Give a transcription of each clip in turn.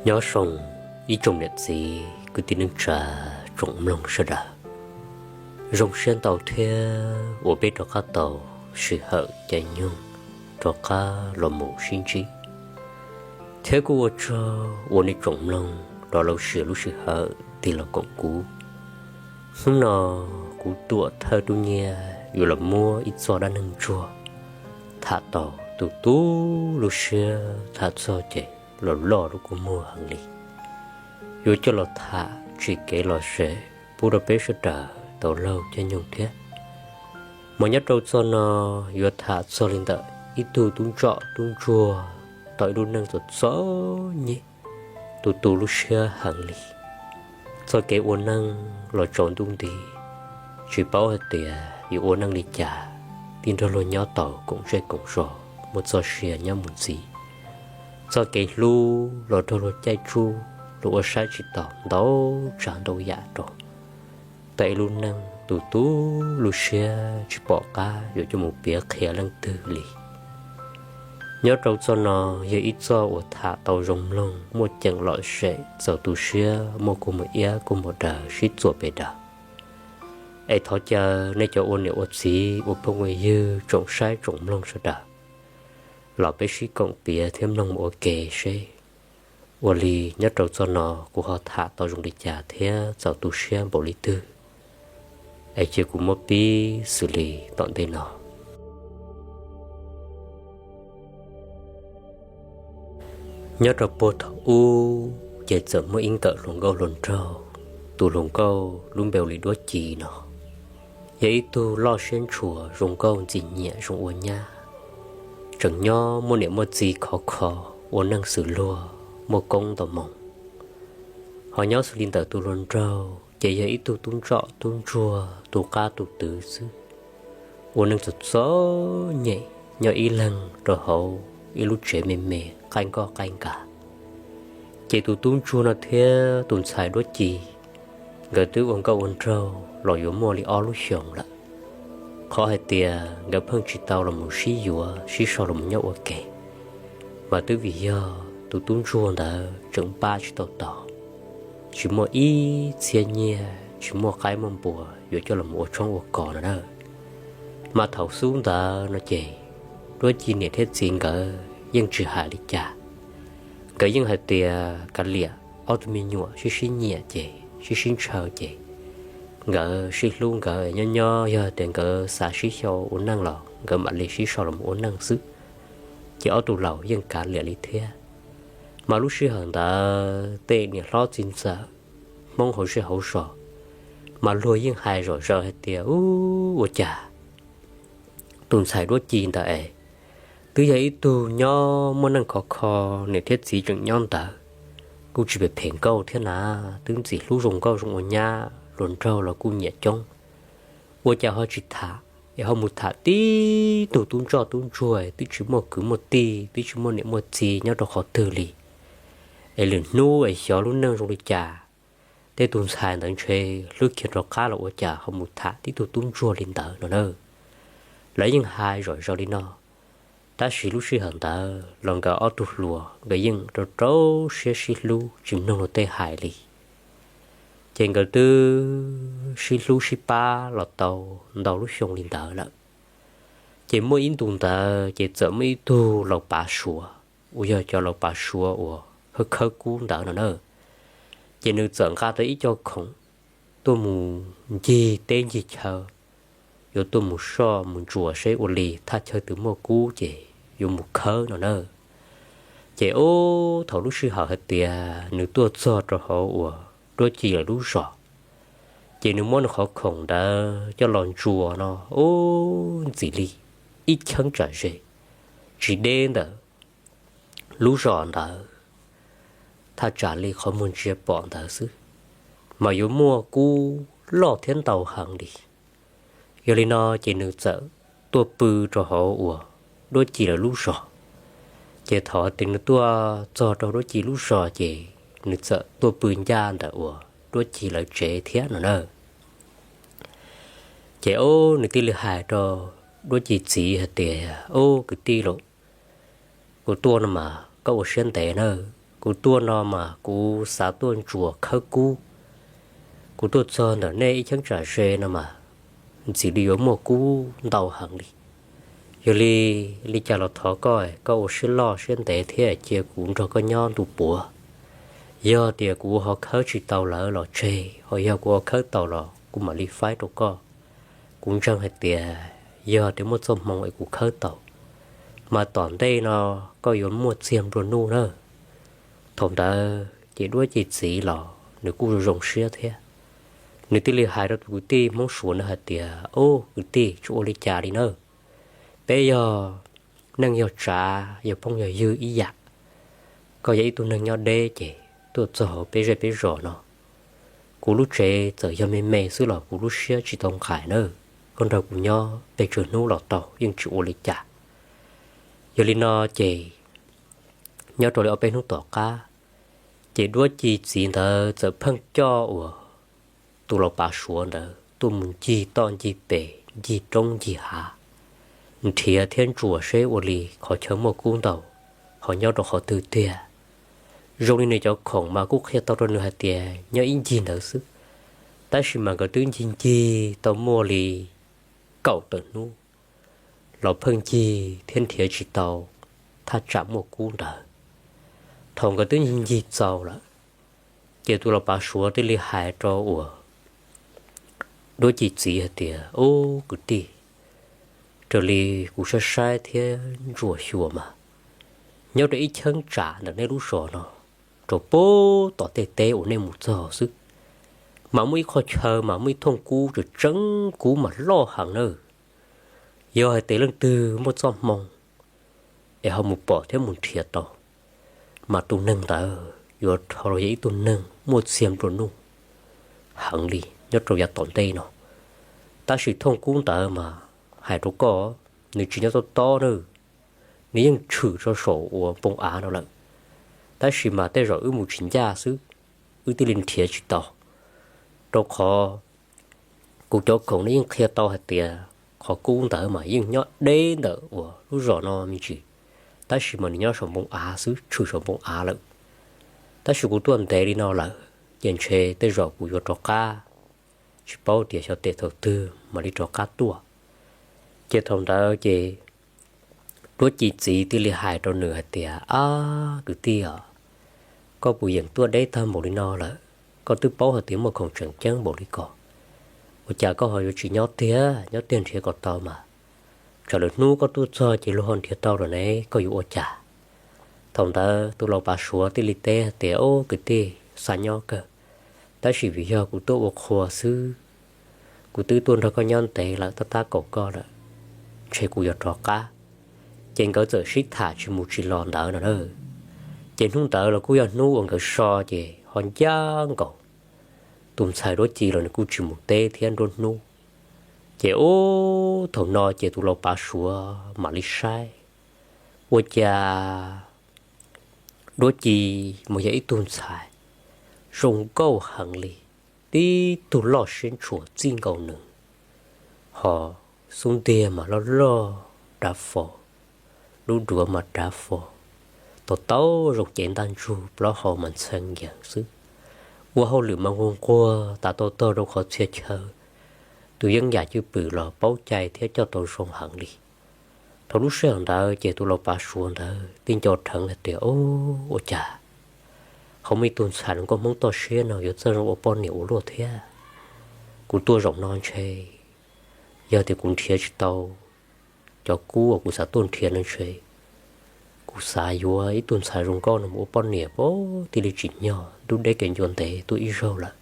Nyob zoo ib tsoom niam txiv kwv tij neej tsa tsoom mloog sawv daws. Zoo siab ntau thiab uas peb rov qab tau sij hawm caij nyoog rov qab los mus sib ntsib, thiab kuj ua tsaug uas nej tsoom mloog rov los siv lub sij hawm tig los koom kuv. Hnub no kuv Tuam Thawj Tub Nyiaj yuav los muab ib txoj dab neeg ntsuag tham tau tu tu lub siab, tham txog ces los loj lub kua muag heev li. Yuav coj los tham tsim kev lom zem pub rau peb sawv daws tau laug caij nyoog thiab. Mas nyob rau txoj no yuav tham txog li ntawm ib tug tub ntsuag tub ntsuag tau ib lub neej txom txom nyem, tu tu lub siab heev li. Txoj kev ua neej los tsaus ntuj nti, tsis paub hais tias yuav ua neej li cas thiaj nrog luag nyob tau koom zej koom zos muaj txoj sia nyob mus ntxiv. Txoj kev hlub los nrog luag caij tsuj, luag ua saib tsis taus ntau tsav ntau yam rau. Tau ib lub neej tu tu lub siab tsis pom qab yuav coj mus piav qhia leej twg li. Nyob rau txoj no yog ib txoj uas tham tau zoo mloog, muaj ceem lom zem, txaus tu siab, muaj kua muag iab kua muag daws sib txuas pes daws. Es thov caw nej cov ua niam ua txiv ua phooj ua ywg tsoom saib tsoom mloog sawv daws los peb sib koom piav thiab mloog mus ua ke seb ua li nyob rau txoj no kuv ho tham tau zoo li cas thiab txaus tu siab npaum li twg. Es cia kuv muab pib xws li tom ntej no. Nyob rau puag thaum ub ces txawm muaj ib nkawm hluas nkauj hluas nraug, tus hluas nkauj lub npe hu li Duab Ci no, yog ib tug loj siab ntshua zoo nkauj ntxim nyiam zoo ua nyab, tseem nyob muaj niam muaj txiv khov kho, ua neej xws luag muaj koob ntau moo. Ho nyob xws li ntawm tus hluas nraug ces yog ib tug tub ntsuag tub ntsuag tu qab tu twv xwb, ua neej txom txom nyem nyob ib leeg rau hauv ib lub tsev me me qaij nkoj qaij nkag. Ces tus tub ntsuag no thiab tus ntxhais Duab Ci, nkawd twb ua nkauj ua nraug los yuav muaj li ob lub xyoos lawm. Qhov hais tias nkawd pheej tsis tau los mus sib yuav sib sau los mus nyob ua ke, mas twb vim yog tus tub ntsuag ntawd tseem npab tsis tau taus, tsis muaj ib txhiab nyiaj, tsis muaj qaib muaj npua yuav coj los ua tshoob ua kos no na. Mas thaum xub ntawd no ces Duab Ci niam thiab txiv nkawd yeej tsis hais li cas. Nkawd yeej hais tias kav liam, ob tug me nyuam sib sib nyiam ces sib sib ntshaw ces nkawd sib hlub, nkawd nyob nyob yog tias nkawd xav sib xyaw ua neej los nkawd mam li sib sau los ua neej xwb. Ces ob tug laus yeej kav liam li thiab. Mas lub sij hawm ntawd tej niam hlob txiv ntxawm Hmoob hauv zej hauv zos mas luag yeej hais zom zaws hais tias, Ub, ua cas tus ntxhais Duab Ci ntawd es twb yog ib tug nyob muaj neej khov kho, niam thiab txiv tseem nyob ntawd, kuj tsis phem phem nkauj thiab na, twb ntxim hlub zoo nkauj zoo ua nyab, hluas nraug los kuj nyiam coob. Ua cas ho tsis tham es ho mus tham tib tug tub ntsoj tub ntsuag twb tsis muaj kwv muaj tij, twb tsis muaj niam muaj txiv nyob rau qhov twg li, es lwm hnub es xyov lub neej zoo li cas. Tej tus ntxhais ntawd ntshe hlub kiag rov qab los ua cas ho mus tham tib tug tub ntsuag li ntawd no na. Lawv yeej hais zom zaws li no. Tab sis lub sij hawm ntawd los nkawd ob tug hluas nkawd yeej rau rau siab sib hlub tsis mloog luag tej hais li. Ces nkawd twb sib hlub sib pab los tau ntau lub xyoo li ntawd lawm. Ces muaj ib ntus ntawd ces txawm muaj ib tug laus pav suav uas yog cov laus pav suav uas khawb khawb kub ntawd no na. Ces nws txawm nqa tau ib co khoom tuaj mus ncig teb ncig chaw, yuav tuaj mus soj mus ntsuas seb ua li thaj chaw twg muaj kub ces yuav mus khawb no na. Ces ub, thaum lub sij hawm hais tias nws tuaj txog rau hauv uas Duab Ci lawv lub zos, ces nws muab nws qhov khoom ntawd coj los ntsuas no, ub, ntxim li ib cheeb tsam ze tsis deb ntawm lub zos ntawd. thaj tsam li qhov muag ntsia pom ntawd xwb, mas yuav muaj kub loj thiab ntau heev li. Yog li no ces nws txawm tuaj pw rau hauv uas Duab Ci lawv lub zos. Ces thaum tias nws tuaj txog rau Duab Ci lub zos ces nws txawm tuaj pw ncaj ntawm uas Duab Ci lawv tsev thiab no na. Ces ub, nws thiaj li hais rau Duab Ci txiv hais tias, Ub, kwv tij los, kuv tuaj no mas koj ua siab ntev na. Kuv tuaj no mas kuv xav tuaj ntsuas khawb kub. Kuv tuaj txog ntawm nej ib cheeb tsam ze no mas ntxim li yuav muaj kub ntau heev li. Yog li, li cas los thov koj, koj ua siab loj siab ntev thiab cia kuv nrog koj nyob ntu puav. Yog tias kuv ho khawb tsis tau lawm los tseg, ho yog kuv ho khawb tau los kuv mam li faib rau koj. Kuv ntseeg hais tias yog tias muaj txoj hmoo es kuv khawb tau, mas tom ntej no koj yuav muaj txiag nplua nuj na. Thaum ntawd ces Duab Ci txiv los nws kuj zoo siab thiab. Nws thiaj li hais rau tus kwv tij Hmoob Suav na hais tias, Ub, kwv tij, tsis ua li cas li na. Peb yog neej yog tsav, yog phooj yog ywg ib yam. Koj yog ib tug neeg nyob deb ces tuaj txog hauv peb zej peb zos no, kuv lub tsev txawm yog me me xwb los kuv lub siab tsis tau nqaim na. Koj nrog kuv nyob pes tsawg hnub los tau, yeej tsis ua li cas. Yog li no ces nyob rau li ob peb hnub tom qab, ces Duab Ci txiv ntawd txawm pheej coj uas tus laus Pav Suav ntawd tuaj mus ncig toj ncig pes, ncig roob ncig hav, nrhiav thiab ntsuas seb ua li qhov chaw muaj kub ntau ho nyob rau qhov twg tiag. Zoo li nws cov khoom mas kuj qhia tau rau nws hais tias nyob ib ncig ntawd xwb, tab sis mas nkawd twb ncig ncig tau muaj li kaum tawm hnub los pheej ncig thiab nrhiav tsis tau thaj tsam muaj kub ntawd. Thaum nkawd twb ncig ncig txaus lawm, ces tus laus Pav Suav thiaj li hais rau uas Duab Ci txiv hais tias, Ub, kwv tij, raws li kuv saib saib thiab ntsuas xyuas mas, nyob rau ib cheeb tsam ntawm nej lub zos no rau pem tom tej teb uas nej mus txog xwb, mas muaj ib qho chaw mas muaj ib thooj kub tseem tseeb, kub mas loj heev na. Yog hais tias leej twg muaj txoj hmoo es ho mus pom thiab mus nrhiav tau, mas tus neeg ntawd yuav rho los yog ib tug neeg muaj txiag nplua nuj heev li nyob rau yav tom ntej no. Tab sis thooj kub ntawd mas hais rau koj, nws tsis nyob tob tob na, nws yeej tshwm rau saum uas npoo av no lawm. Tab sis mas tej zaum wb mus tsis ncaj xwb, wb thiaj li nrhiav tsis tau, rau qhov kuv cov khoom no yeej qhia tau hais tias qhov kub ntawd mas yeej nyob deb ntawm uas lub zos no me ntsis, tab sis mas nws nyob saum npoo av xwb, tshwm saum npoo av lawm. Tab sis kuv tuaj ntev li no lawm, ces ntshe tej zaum kuv yuav rov qab, tsis paub tias xyov tes thaum twg mam li rov qab tuaj. Ces thaum ntawd ces Duab Ci txiv thiaj li hais rau nws hais tias, Ab, kwv tij os, koj puas yeem tuaj deb tag npaum li no lawm? Koj twb paub hais tias muaj khoom tseem ceeb npaum li ko, ua cas koj ho yuav tsis nyob tiag? Nyob tiag nrhiav kom tau mas, tsam lwm hnub koj tuaj txog ces luag ho nrhiav tau lawm ne, koj yuav ua cas? Thaum ntawd tus laus Pav Suav thiaj li teb hais tias, Ub, kwv tij, xav nyob kawg, tab sis vim yog kuv tuaj ua qhua xwb, kuv twb tuaj nrog koj nyob ntev lawm, tab tab kaum koj lawm, ntshe kuv yuav rov qab. Ces nkawd txawm sib tham tsis mus tsis los ntawd no na. Ces hnub ntawd los kuj yog hnub uas nkawd so ces ho ncaj nkaus, tus ntxhais Duab Ci los nws kuj tsis mus teb thiab nruab hnub. Ces ub, thaum no ces tus laus Pav Suav mam li saib, ua cas Duab Ci mas yog ib tug ntxhais zoo nkauj heev li, tib tug loj siab ntshua txij nkaus nws, ho xub ntiag mas loj loj dav fo, lub duav mas dav fo, to taub zoo cev ntaj ntsug, plaub hau mas ntxhee yees xwb, ua hauj lwm mas nquag nquag tas tau tog rau qhov txhia chaw, tus yeeb yam cwj pwm los paub cai thiab coj tau zoo heev li. Thaum lub sij hawm ntawd ces tus laus Pav Suav ntawd thiaj nco dheev hais tias, Ub, ua cas ho muaj ib tug ntxhais zoo nkauj Hmoob toj siab no yuav txawj zoo ua poj niam ua luaj thiab? Kuv tuaj zaum no ntshe yog tias kuv nrhiav tsis tau cov kub uas kuv xav tuaj nrhiav no ntshe kuv xav yuav ib tug ntxhais zoo nkauj no mus ua poj niam puag thaum li tsim nyog ntuj deb kev ncua ntev tuaj ib zaug lawm.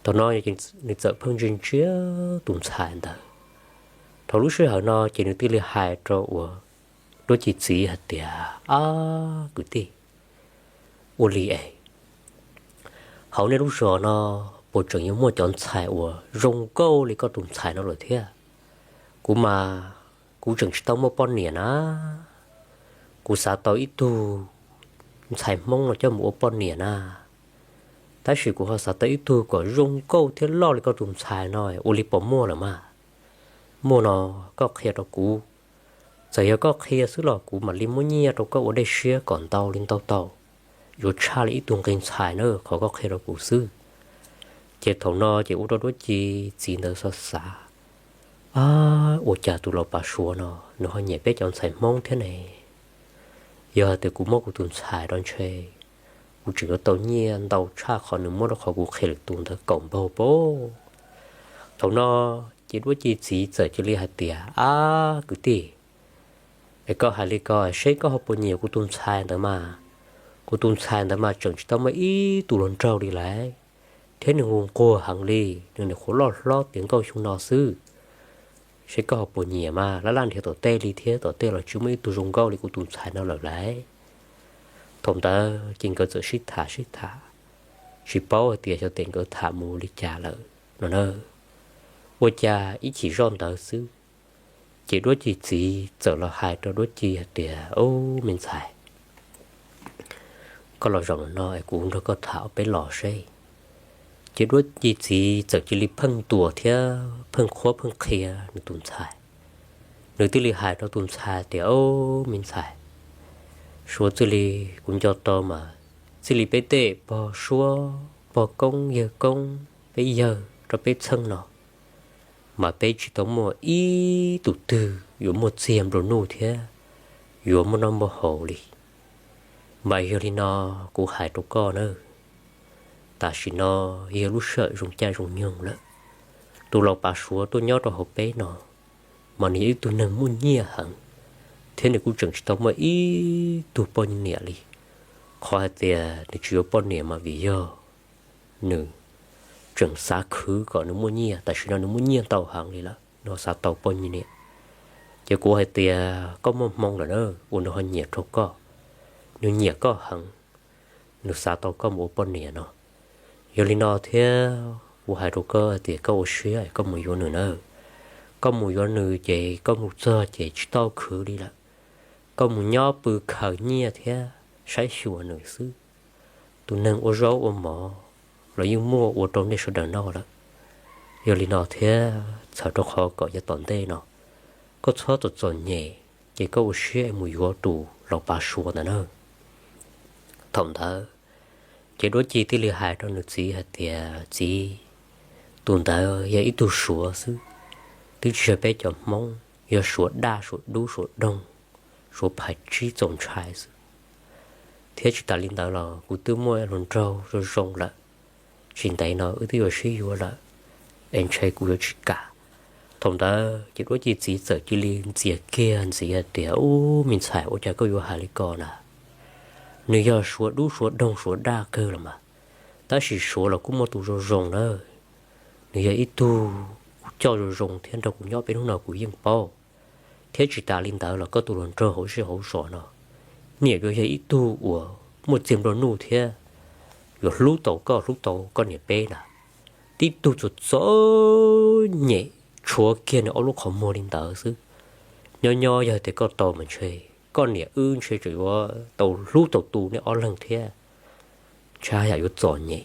Thaum no nws txawm pheej ntsia ntsia tus ntxhais ntawd. Thaum lub sij hawm no ces nws thiaj li hais rau uas Duab Ci txiv hais tias, Ab, kwv tij, ua li es Hauv nej lub zos no puas tseem yuav muaj cov ntxhais uas zoo nkauj li koj tus ntxhais no lawm thiab? Kuv mas kuv tseem tsis tau muaj poj niam na. Kuv xav tau ib tug ntxhais Hmoob no coj mus ua poj niam na, tab sis kuv ho xav tau ib tug kom zoo nkauj thiab loj li koj tus ntxhais no, ua li puas muaj lawm mas? Muaj no koj qhia rau kuv. Txawm yog koj qhia xwb los kuv mam li muab nyiaj rau koj ua dej siab kom ntau li ntau tau. Yuav tshaj li ib tug nqi ntxhais na qhov koj qhia rau kuv xwb. Ces thaum no ces ua rau Duab Ci txiv ntawd xav xav, Ab, ua cas tus laus pav Suav no nws ho nyiam peb cov ntxhais Hmoob thiab ne? Yog hais tias kuv muab kuv tus ntxhais rau ntshe kuv tseem yuav tau nyiaj ntau tshaj qhov nws muab rau qhov kuv qhia lwm tus ntawd kaum npaug pob. Thaum no ces Duab Ci txiv txawm cia li hais tias, Ab kwv tij, es koj hais li ko seb koj ho puas nyiam kuv tus ntxhais ntawd mas? Kuv tus ntxhais ntawd mas tseem tsis tau muaj ib tug hluas nraug li lawm, thiab nws nquag nquag heev li, nws nyuam qhuav loj hlob tiav nkauj xyoo no xwb. Seb koj ho puas nyiam mas, laj laj nrhiav tom tej li thiab tom tej los tsis muaj ib tug zoo nkauj li kuv tus ntxhais no lawm lauj. Thaum ntawd ces nkawd txawm sib tham sib tham, tsis paub hais tias xyov tes nkawd tham mus li cas lawm no na. Ua cas ib chim zoj ntawd xwb, ces Duab Ci txiv txawm los hais rau Duab Ci hais tias, Ub, me ntxhais, koj los zaum no es kuv nrog koj tham ob peb los seb. Ces Duab Ci txiv txawm cia li pheej ntuas thiab pheej qhuab pheej qhia nws tus ntxhais. Nws thiaj li hais rau tus ntxhais tias, Ub, me ntxhais, Suav txij li kuv nco tau mas, txij li peb tej pog Suav, pog koob yawg koob, peb yawg rau peb txheej no mas peb tsis tau muaj ib tug twg yuav muaj txiag nplua nuj thiab yuav muaj noj muaj haus li. Mas yog li no kuv hais rau koj nawb, tam sim no yog lub sij hawm zoo caij zoo nyoog lawm. Tus laus pav Suav tuaj nyob rau hauv peb no mas nws yog ib tug neeg muaj nyiaj heev, thiab nws kuj tseem tsis tau muaj ib tug poj niam li. Qhov hais tias nws tsis yuav poj niam mas vim yog nws tseem xav khwv kom nws muaj nyiaj, tam sim no nws muaj nyiaj ntau heev li lawm, nws xav tau poj niam. Ces kuv hais tias koj muaj hmoo lawm na uas nws ho nyiam rau koj, nws nyiam koj heev, nws xav tau koj mus ua poj niam no. Yog li no thiab kuv hais rau koj tias koj ua siab koj mus yuav nws na. Koj mus yuav nws ces koj mus txog ces tsis tau khwv li lawm. Koj mus nyob pw khaws nyiaj thiab saib xyuas nws xwb. Tus neeg ua zaub ua mov los yeej muaj ua rau nej sawv daws noj lawm. Yog li no thiab txhawm rau qhov kom yav tom ntej no koj txhob txom txom nyem, ces koj ua siab es mus yuav tus laus pav Suav ntawd na. Thaum ntawd ces Duab Ci thiaj li hais rau nws txiv hais tias, Txiv, tus ntawd yog ib tug Suav xwb, twb tsis yog peb cov Hmoob, yog Suav daj Suav dub Suav doog, Suav phais tsib txaus ntshai xwb. Thiab tsis tas li ntawd los kuv twb muaj hluas nraug zoo zoo lawm, tsis ntev no wb twb yuav sib yuav lawm, es ntshe kuv yuav tsis kam. Thaum ntawd ces Duab Ci txiv txawm cia li ntxias kiag ntxiv hais tias, Ub, me ntxhais, ua cas koj yuav hais li ko na? Nws yog Suav dub Suav doog Suav daj kawg los mas, tab sis Suav los kuj muaj tus zoo zoo na. Nws yog ib tug kuv coj zoo zoo thiab nrog kuv nyob peb hnub no kuv yeej paub. Thiab tsis tas li ntawd los koj tus hluas nraug hauv zej hauv zos no, nws yuav yog ib tug uas muaj txiag nplua nuj thiab yuav hlub tau koj hlub tau koj niam peb na. Tib tug txom txom nyem tshuav kiag nws ob lub qhov muag li ntawd xwb. Nyob nyob yog tias koj tau mas ntshe koj niam wb ntshe tseem yuav tau hlub tau tu nej ob leeg thiab. Ntshai yam yuav txom nyem.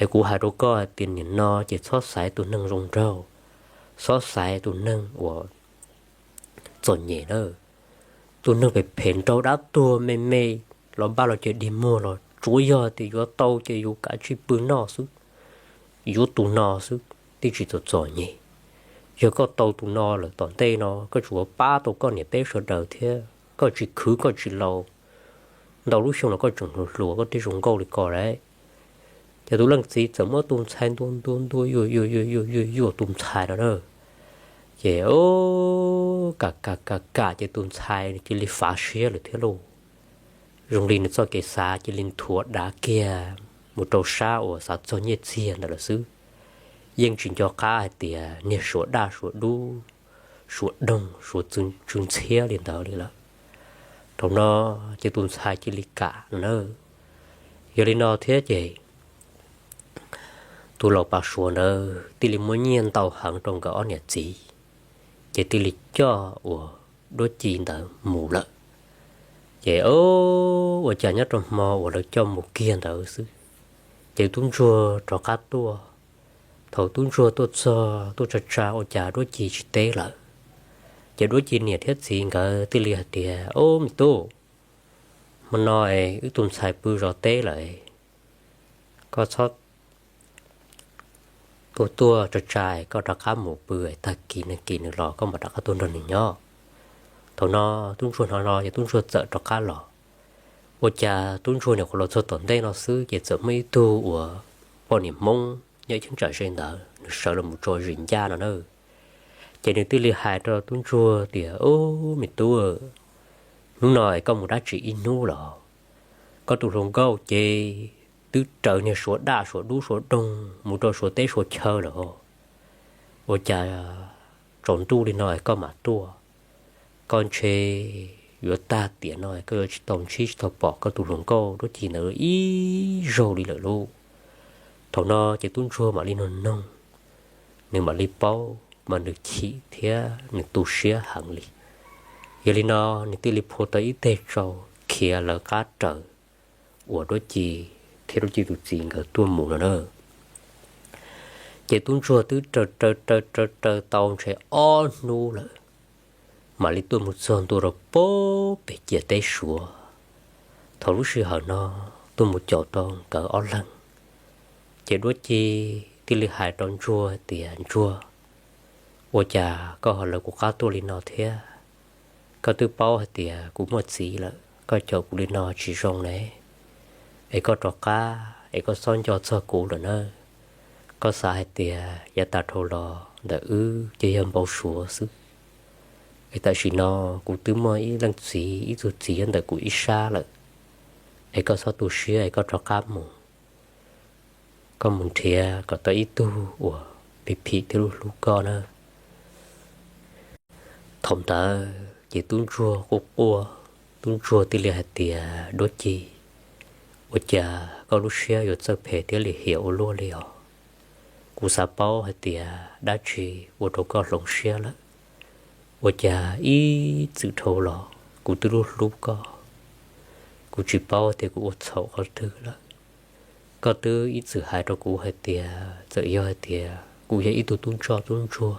Es kuv hais rau koj hais tias nim no ces txhob xaiv tus neeg zoo nraug, txhob xaiv tus neeg uas txom nyem na. Tus neeg phem phem nraug dab tuag me me los npaj los ces dig muag los tsuav yog tias yuav tau ces yus kav tsij pw noj xwb. Yuav tus no xwb thiaj tsis txom txom nyem. Yog koj tau tus no lawm tom ntej no koj tsuas pab tau koj niam peb sawv daws thiab koj tsis khwv koj tsis laus, ntau lub xyoo los koj tseem hluas hluas koj thiaj zoo nkauj li ko lawm. Ces tus leej txiv txawm muab tus ntxhais ntuas ntuas ntuas yuam yuam yuam yuam yuam yuam tus ntxhais no na. Ces kam kam kam kam ces tus ntxhais cia li fav siab lawm thiab lauj. Zoo li nws txoj kev xav cia li nthuav dav kiag mus rau sab uas xav txog nyiaj txiag ntawd lawm xwb. Yeej tsis nco qab hais tias niag Suav daj Suav dub, Suav doog Suav tsw ntxhiab li ntawd li lawm. Thaum no ces tus ntxhais cia li kam no na. Yog li no thiab ces tus laus Pav Suav ntawd thiaj li muab nyiaj ntau heev rau nkawd ob niam txiv, ces thiaj li coj uas Duab Ci ntawd mus lawm. Ces ua cas nyob rau hmo uas lawv coj mus kiag ntawd xwb, ces tub ntsuag rov qab tuaj. Thaum tub ntsuag tuaj txog tuaj tsa tsa ua cas Duab Ci tsis teb lawm. Ces Duab Ci niam thiab txiv nkawd thiaj li hais tias, Ub, me tub, hmo no es wb tus ntxhais pw zov teb lawm, koj txhob tuaj tuaj tsa tsa, koj rov qab mus pw, tag kis nag kis nws los koj mam rov qab tuaj nrog nws nyob. Thaum no tub ntsuag hnov no ces tub ntsuag txawm rov qab los. Ua cas tub ntsuag nyuam qhuav los txog tom ntej no xwb ces txawm muaj ib tug uas poj niam Hmoob nyob ib cheeb tsam ze ntawd nws sawv los mus tso zis ncaj no na. Ces nws thiaj li hais rau tub ntsuag tias, Ub, me tub, hnub no es koj mus dab tsi ib hnub los? Koj tus hluas nkauj ces twb raws niag Suav daj Suav dub Suav doog mus rau Suav teb Suav chaw lawm. Ua cas tsaus ntuj li no es koj mam tuaj? Koj ntshe yuav tag tiam no koj yuav tsis tau ntsib tsis tau pom koj tus hluas nkauj Duab Ci ntawd ib zaug li lawm lauj. Thaum no ces tub ntsuag mam li nug noog, nws mam li paub mas nws chim thiab nws tu siab heev li. Yog li no nws thiaj li phua tau ib teg tsau khiav lawv qab raws uas Duab Ci thiab Duab Ci tus txiv nkawd tuaj mus no na. Ces tub ntsuag twb raws raws raws raws raws tau ntshe ob hnub lawm, mam li tuaj mus txog ntua rau pem ciam teb Suav. Thaum lub sij hawm no tuaj mus caum tau nkawd ob leeg, ces Duab Ci thiaj li hais rau ntsuag hais tias, Ntsuag, ua cas koj ho lawv kuv qab tuaj li no thiab? Koj twb paub hais tias kuv muaj txiv lawm, koj caum kuv li no tsis zoo ne. Es koj rov qab es koj txhob nco txog kuv lawm nawb. Koj xav hais tias yav tas dhau los ntawm wb ces yog npau suav xwb. Es tam sim no kuv twb muaj ib leej txiv, ib tug txiv nyob ntawm kuv ib sab lawm. Es koj txhob tu siab es koj rov qab mus, koj mus nrhiav kom tau ib tug uas phim phim thiab hlub hlub koj na. Thaum ntawd ces tub ntsuag quaj quaj, tub ntsuag thiaj li hais tias, Duab Ci, ua cas koj lub siab yuav txawj phem thiab lim hiam ua luaj li os? Kuv xav paub hais tias dab tsi ua rau koj hloov siab lawm. Ua cas ib txwm dhau los kuv twb hlub hlub koj, kuv tsis paub tias kuv ua txhaum qhov twg lawm. Koj twb ib txwm hais rau kuv hais tias txawm yog hais tias kuv yog ib tug tub ntsoj tub ntsuag,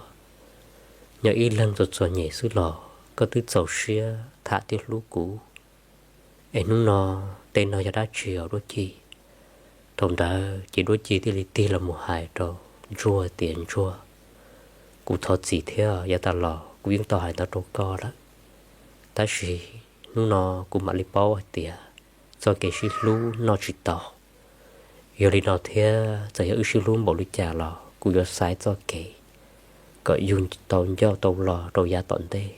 nyob ib leeg txom txom nyem xwb los koj twb txaus siab tham thiab hlub kuv. Es hnub no, tej no yog dab tsi os Duab Ci? Thaum ntawd ces Duab Ci thiaj li tig los mus hais rau ntsuag tias, Ntsuag, kuv thov txim thiab, yav tas los kuv yeej tau hais ntawd rau koj lawm. Tab sis hnub no kuv mam li paub hais tias txoj kev sib hlub noj tsis tau. Yog li no thiab txawm yog wb sib hlub npaum li cas los kuv yuav xaiv txoj kev kom yug tau ncauj tau lo rau yav tom ntej,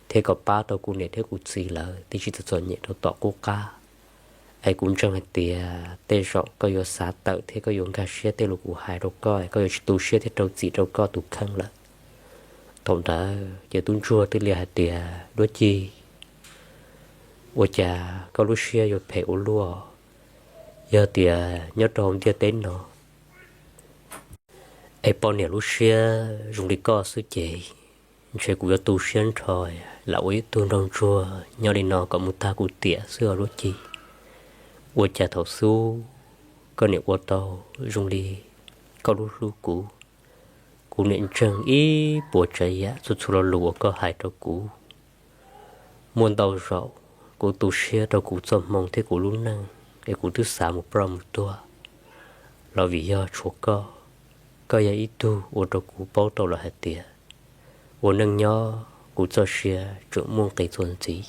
thiab kom pab tau kuv niam thiab kuv txiv lawv thiaj tsis txom txom nyem rau tom qub qab. Es kuv ntseeg hais tias tej zaum koj yuav xav tawm thiab koj yuav nkag siab tej lus kuv hais rau koj, koj yuav tsis tu siab thiab rau txim rau koj tus kheej lawm. Thaum ntawd ces tub ntsuag thiaj li hais tias, Duab Ci, ua cas koj lub siab yuav phem ua luaj? Yog tias nyob rau hauv ntiaj teb no es poj niam lub siab zoo li koj xwb ces ntshe kuv yuav tu siab nrho lam ua ib tug nraug ntsuag nyob li no kom mus tag kuv tiam xwb os Duab Ci. Ua cas thaum xub koj niam ua tau zoo li koj lub hlub kuv. Kuv niam ntseeg ib puas tsav yam txhua txhua lo lus uas koj hais rau kuv. Muaj ntau zaus kuv tu siab rau kuv txoj hmoo thiab kuv lub neej es kuv twb xav mus ploj mus tuag los vim yog tshuav koj. Koj yog ib tug ua rau kuv paub tau lawm hais tias ua neej nyob kuv txoj sia tseem muaj nqis txuas ntxiv.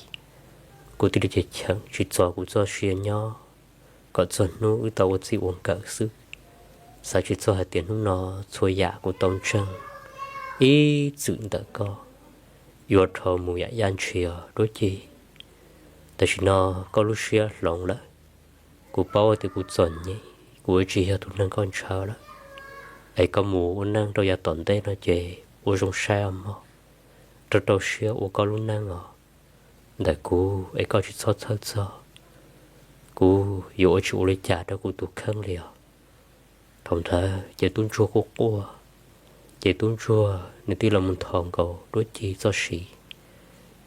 Kuv thiaj li cheem tsis txog kuv txoj sia nyob kom txog hnub wb tau ua txij ua nkawm xwb. Xav tsis txog hais tias hnub no txhua yam kuv tau ntseeg ib txwm ntawm koj yuav dhau mus yam yaj ntshis os Duab Ci. Tam sim no koj lub siab hloov lawm, kuv paub tias kuv txom nyem, kuv yuav tsis yog tus neeg koj ntshaw lawm. Es koj mus ua neej rau yav tom ntej no ces ua zoo saib os mog, rau rau siab ua koj lub neej os. Ntawm kuv es koj tsis txhob txhawj txog, kuv yuav ua tsis ua li cas rau kuv tus kheej li os. Thaum ntawd ces tub ntsuag quaj quaj, ces tub ntsuag nws thiaj los mus nthos nkaus duab ci txoj siv.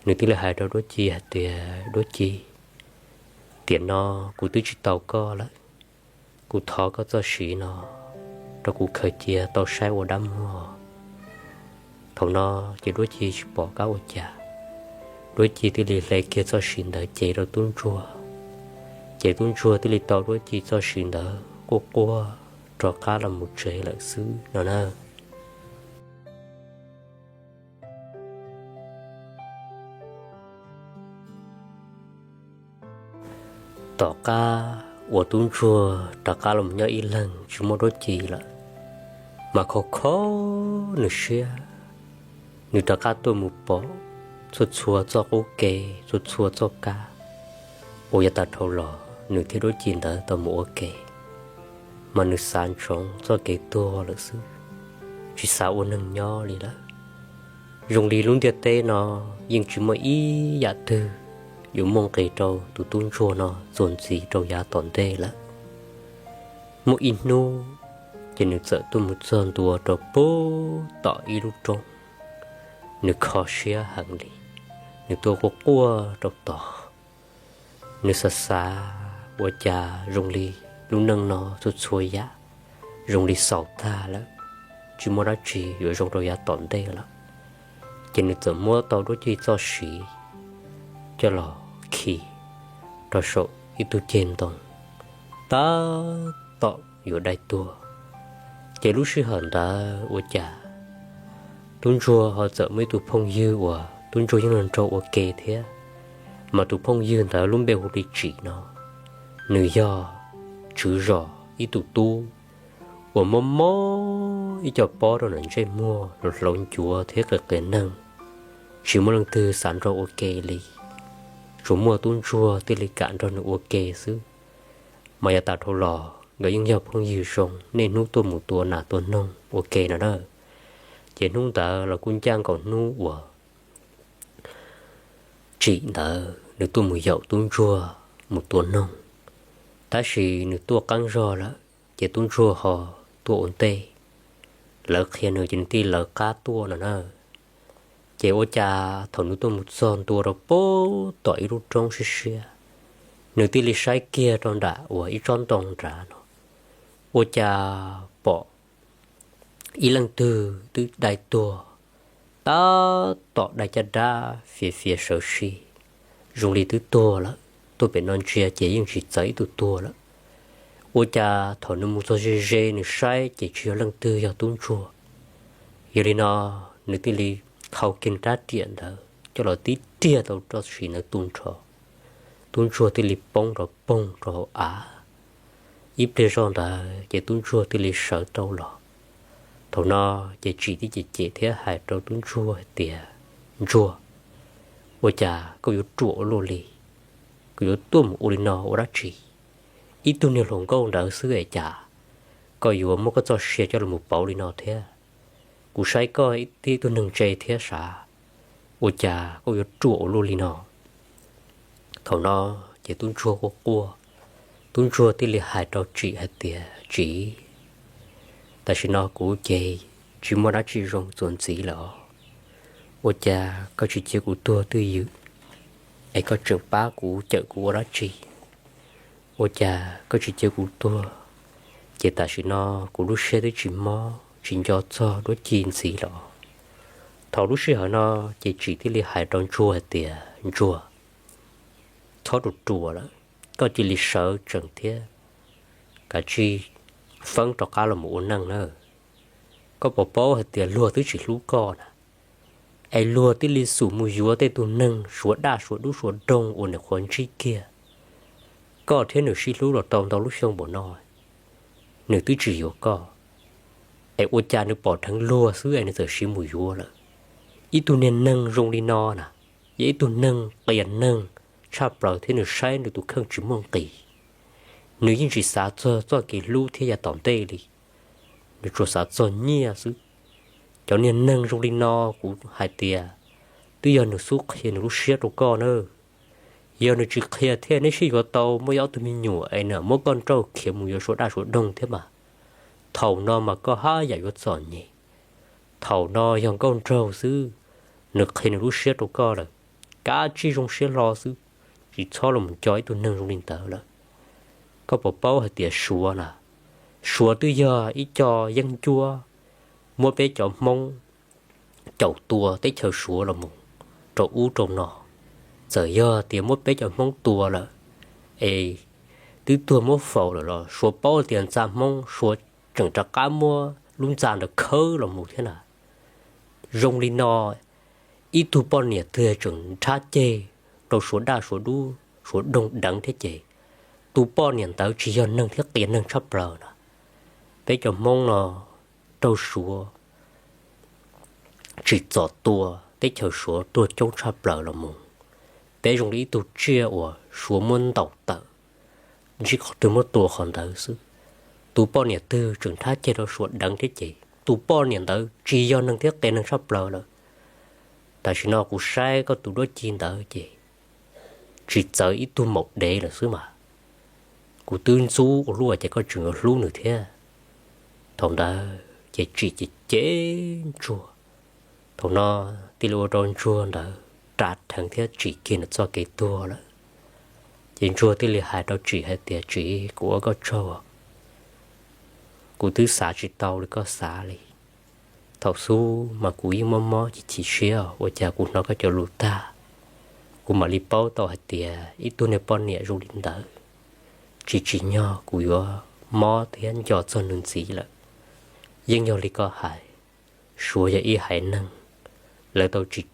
Nws thiaj li hais rau duab ci hais tias, Duab ci, tiam no kuv twb tsis tau koj lawm, kuv thov koj txoj siv no rau kuv khaws cia tau saib ua dab muag. Thaum no ces duab ci tsis pom qab ua cas, duab ci thiaj li hle kiag txoj siv ntawd cev rau tub ntsuag. Ces tub ntsuag thiaj li tau duab ci txoj siv ntawd quaj quaj rov qab los mus tsev lawm xwb no na. Tom qab uas tub ntsuag rov qab los nyob ib leeg tsis muaj duab ci lawm, mas khov kho nws siab, nws rov qab tuaj mus pom txhua txhua txoj qub ke, txhua txhua txoj kab uas yav tas dhau los nws thiab duab ci ntawd tau mus ua ke, mas nws xav ntsoov txoj kev tuag lawm xwb, tsis xav ua neeg nyob li lawm. Zoo li lub ntiaj teb no yeej tsis muaj ib yam twg yuav muaj nqis rau tus tub ntsuag no txuas ntxiv rau yav tom ntej lawm. Muaj ib hnub, ces nws txawm tuaj mus txog ntua rau pem tom ib lub roob. Nws kho siab heev li, nws tuaj quaj quaj rau tod. Nws xav xav ua cas zoo li lub neej no txhua txhua yam zoo li xaus tag lawm, tsis muaj dab tsi yuav zoo rau yav tom ntej lawm. Ces nws txawm muab tau duab ci txoj siv coj los khi rau saum ib tug ceg ntoo tab tom yuav dai tuag. Ces lub sij hawm ntawd ua cas tub ntsuag ho txawm muaj ib tug phooj ywg uas tub ntsuag yeej los nrog ua ke thiab, mas tus phooj ywg ntawd lub npe hu li Tsim no, nws yog tswv zos ib tug tub uas mob mob ib co pob rau nram ntsej muag los hlauv ncuav thiab qias qias neeg, tsis muaj leej twg xav nrog ua ke li, tsuas muaj tub ntsuag thiaj li kam nrog nws ua ke xwb. Mas yav tas dhau los nkawd yeej yog phooj ywg zoo, niaj hnub tuaj mus tua nas tua noog ua ke no na. Ces hnub ntawd los kuj ncaj nkaus hnub uas Tsim ntawd nws tuaj mus yaum tub ntsuag mus tua noog, tab sis nws tuaj qeeb zog lawm, ces tub ntsuag ho tuaj ua ntej. Lawv qhia nws ces nws thiaj li lawv qab tuaj no na. Ces ua cas thaum nws tuaj mus txog ntua rau pem tom ib lub roob siab siab, nws thiaj li saib kiag rau nram uas ib tsob ntoo nrad no, ua cas pom ib leej twg twb dai tuag, tab tom dai caj dab fiav fiav sawv si, zoo li twb tuag lawm. Tuaj pem no ntsia ces yeej tsis txawv ib tug tuag lawm. Ua cas thaum nws mus txog ze ze nws saib ces tsis yog leej twg, yog tub ntsuag. Yog li no nws thiaj li thau kiag nws rab riam ntawd coj los tib riag tau txoj siv ntawd tu nrho. Tub ntsuag thiaj li poob rov poog rau hauv av. Ib pliag zoj ntawd ces tub ntsuag thiaj li sawv tau los. Thaum no ces Tsim thiaj cem cem thiab hais rau tub ntsuag hais tias, Ntsuag, ua cas koj yuav ruam ua luaj li? Koj yuav tuaj mus ua li no ua dab tsi? Ib tug niag hluas nkauj ntawd xwb es cas koj yuav muab koj txoj sia coj los pauv li no thiab? Kuv saib koj thiab ib tug neeg ntse thiab sav, ua cas koj yuav ruam ua luaj li no? Thaum no ces tub ntsuag quaj quaj, tub ntsuag thiaj li hais rau Tsim hais tias, Tsim, tam sim no kuv ces tsis muaj dab tsi zoo txuas ntxiv lawm os. Ua cas koj tsis cia kuv tuag twj ywm, es koj tseem pab kuv cawm kuv ua dab tsi? Ua cas koj tsis cia kuv tuag, ces tam sim no kuv lub siab twb tsis mob tsis nco txog duab ci ntxiv lawm. Thaum lub sij hawm no ces Tsim thiaj li hais rau ntsuag hais tias, Ntsuag, txhob ruam ruam lawm, koj cia li sawv tsees thiab kav tsij feeb rov qab los mus ua neej nawb. Koj puas paub hais tias luag twb tsis hlub koj na, es luag thiaj li xub mus yuav tej tug neeg suav daj suav dub suav doog uas nws qhuav ntsib kiag. Koj thiab nws sib hlub los tau ntau lub xyoo npaum no, nws twb tsis yuav koj, es ua cas nws pom dheev luag xwb es nws txawm sib mus yuav lawm? Ib tug niag neeg zoo li no na, yog ib tug neeg qias neeg tshaj plaws thiab nws saib nws tus kheej tsis muaj nqis. Nws yeej tsis xav txog txoj kev hlub thiab yav tom ntej li, nws tsuas xav txog nyiaj xwb. Cov niag neeg zoo li no kuv hais tias twb yog nws xub qhia nws lub siab rau koj na. Yog nws tsis qhia thiab neb sib yuav tau muaj ob tug me nyuam es nws muab koj nrauj khiav mus yuav suav daj suav doog thiab mas, Thaum no mas koj haj yam yuav txom nyem. Thaum no yog nkauj nraug xwb, nws qhia nws lub siab rau koj lawm, kav tsij zoo siab hlo xwb, tsis txhob los mus nco ib tug neeg zoo li ntawd lawm. Koj puas paub hais tias Suav na, Suav twb yog ib co yeeb ncuab muab peb cov Hmoob caum tua teb chaws Suav los mus rau ub rau no. Txawm yog tias muab peb cov Hmoob tua lawm es twb tuag muab faus lawm los Suav paub tias ntxa Hmoob, Suav tseem rov qab muab lub ntxa ntawd khawb los mus thiab na. Zoo li no, ib tug poj niam twg tseem nrhab ceg rau Suav daj Suav dub Suav doog deev thiab ces tus poj niam ntawd tsis yog neeg thiab qias neeg tshaj plaws na. Peb cov Hmoob no raug Suav tsim txom tua, teb chaws Suav tuag coob tshaj plaws los mus. Peb zoo li ib tug tsiaj uas Suav muab ntaus tawm, ntsib qhov twg muab tua qhov ntawd xwb. Tus poj niam twg tseem nrhab ceg rau Suav deev thiab ces tus poj niam ntawd tsis yog neeg thiab qias neeg tshaj plaws lawm. Tam sim no kuv saib koj tus duab ci ntawd ces tsis txawv ib tug maum dev lawm xwb mas. Kuv twb ntxub ua luaj ces koj tseem yuav hlub nws thiab. Thaum ntawd ces Tsim ces cem Ntsuag. Thaum no thiaj li ua rau Ntsuag ntawd ras dheev thiab Tsim kiag nws txoj kev tuag lawm. Ces Ntsuag thiaj li hais rau Tsim hais tias, Tsim, kuv ua koj tsaug, kuv twb xav tsis tau li koj xav li. Thaum xub mas kuv yeej mob mob chim chim siab, ua cas kuv hnov koj cov lus tag, kuv mam li paub tau hais tias ib tug niag poj niam zoo li ntawd, tsis tsim nyog kuv yuav mob thiab nco txog nws ntxiv lawm. Yeej yog li koj hais, Suav yog ib haiv neeg, lawv tau tsim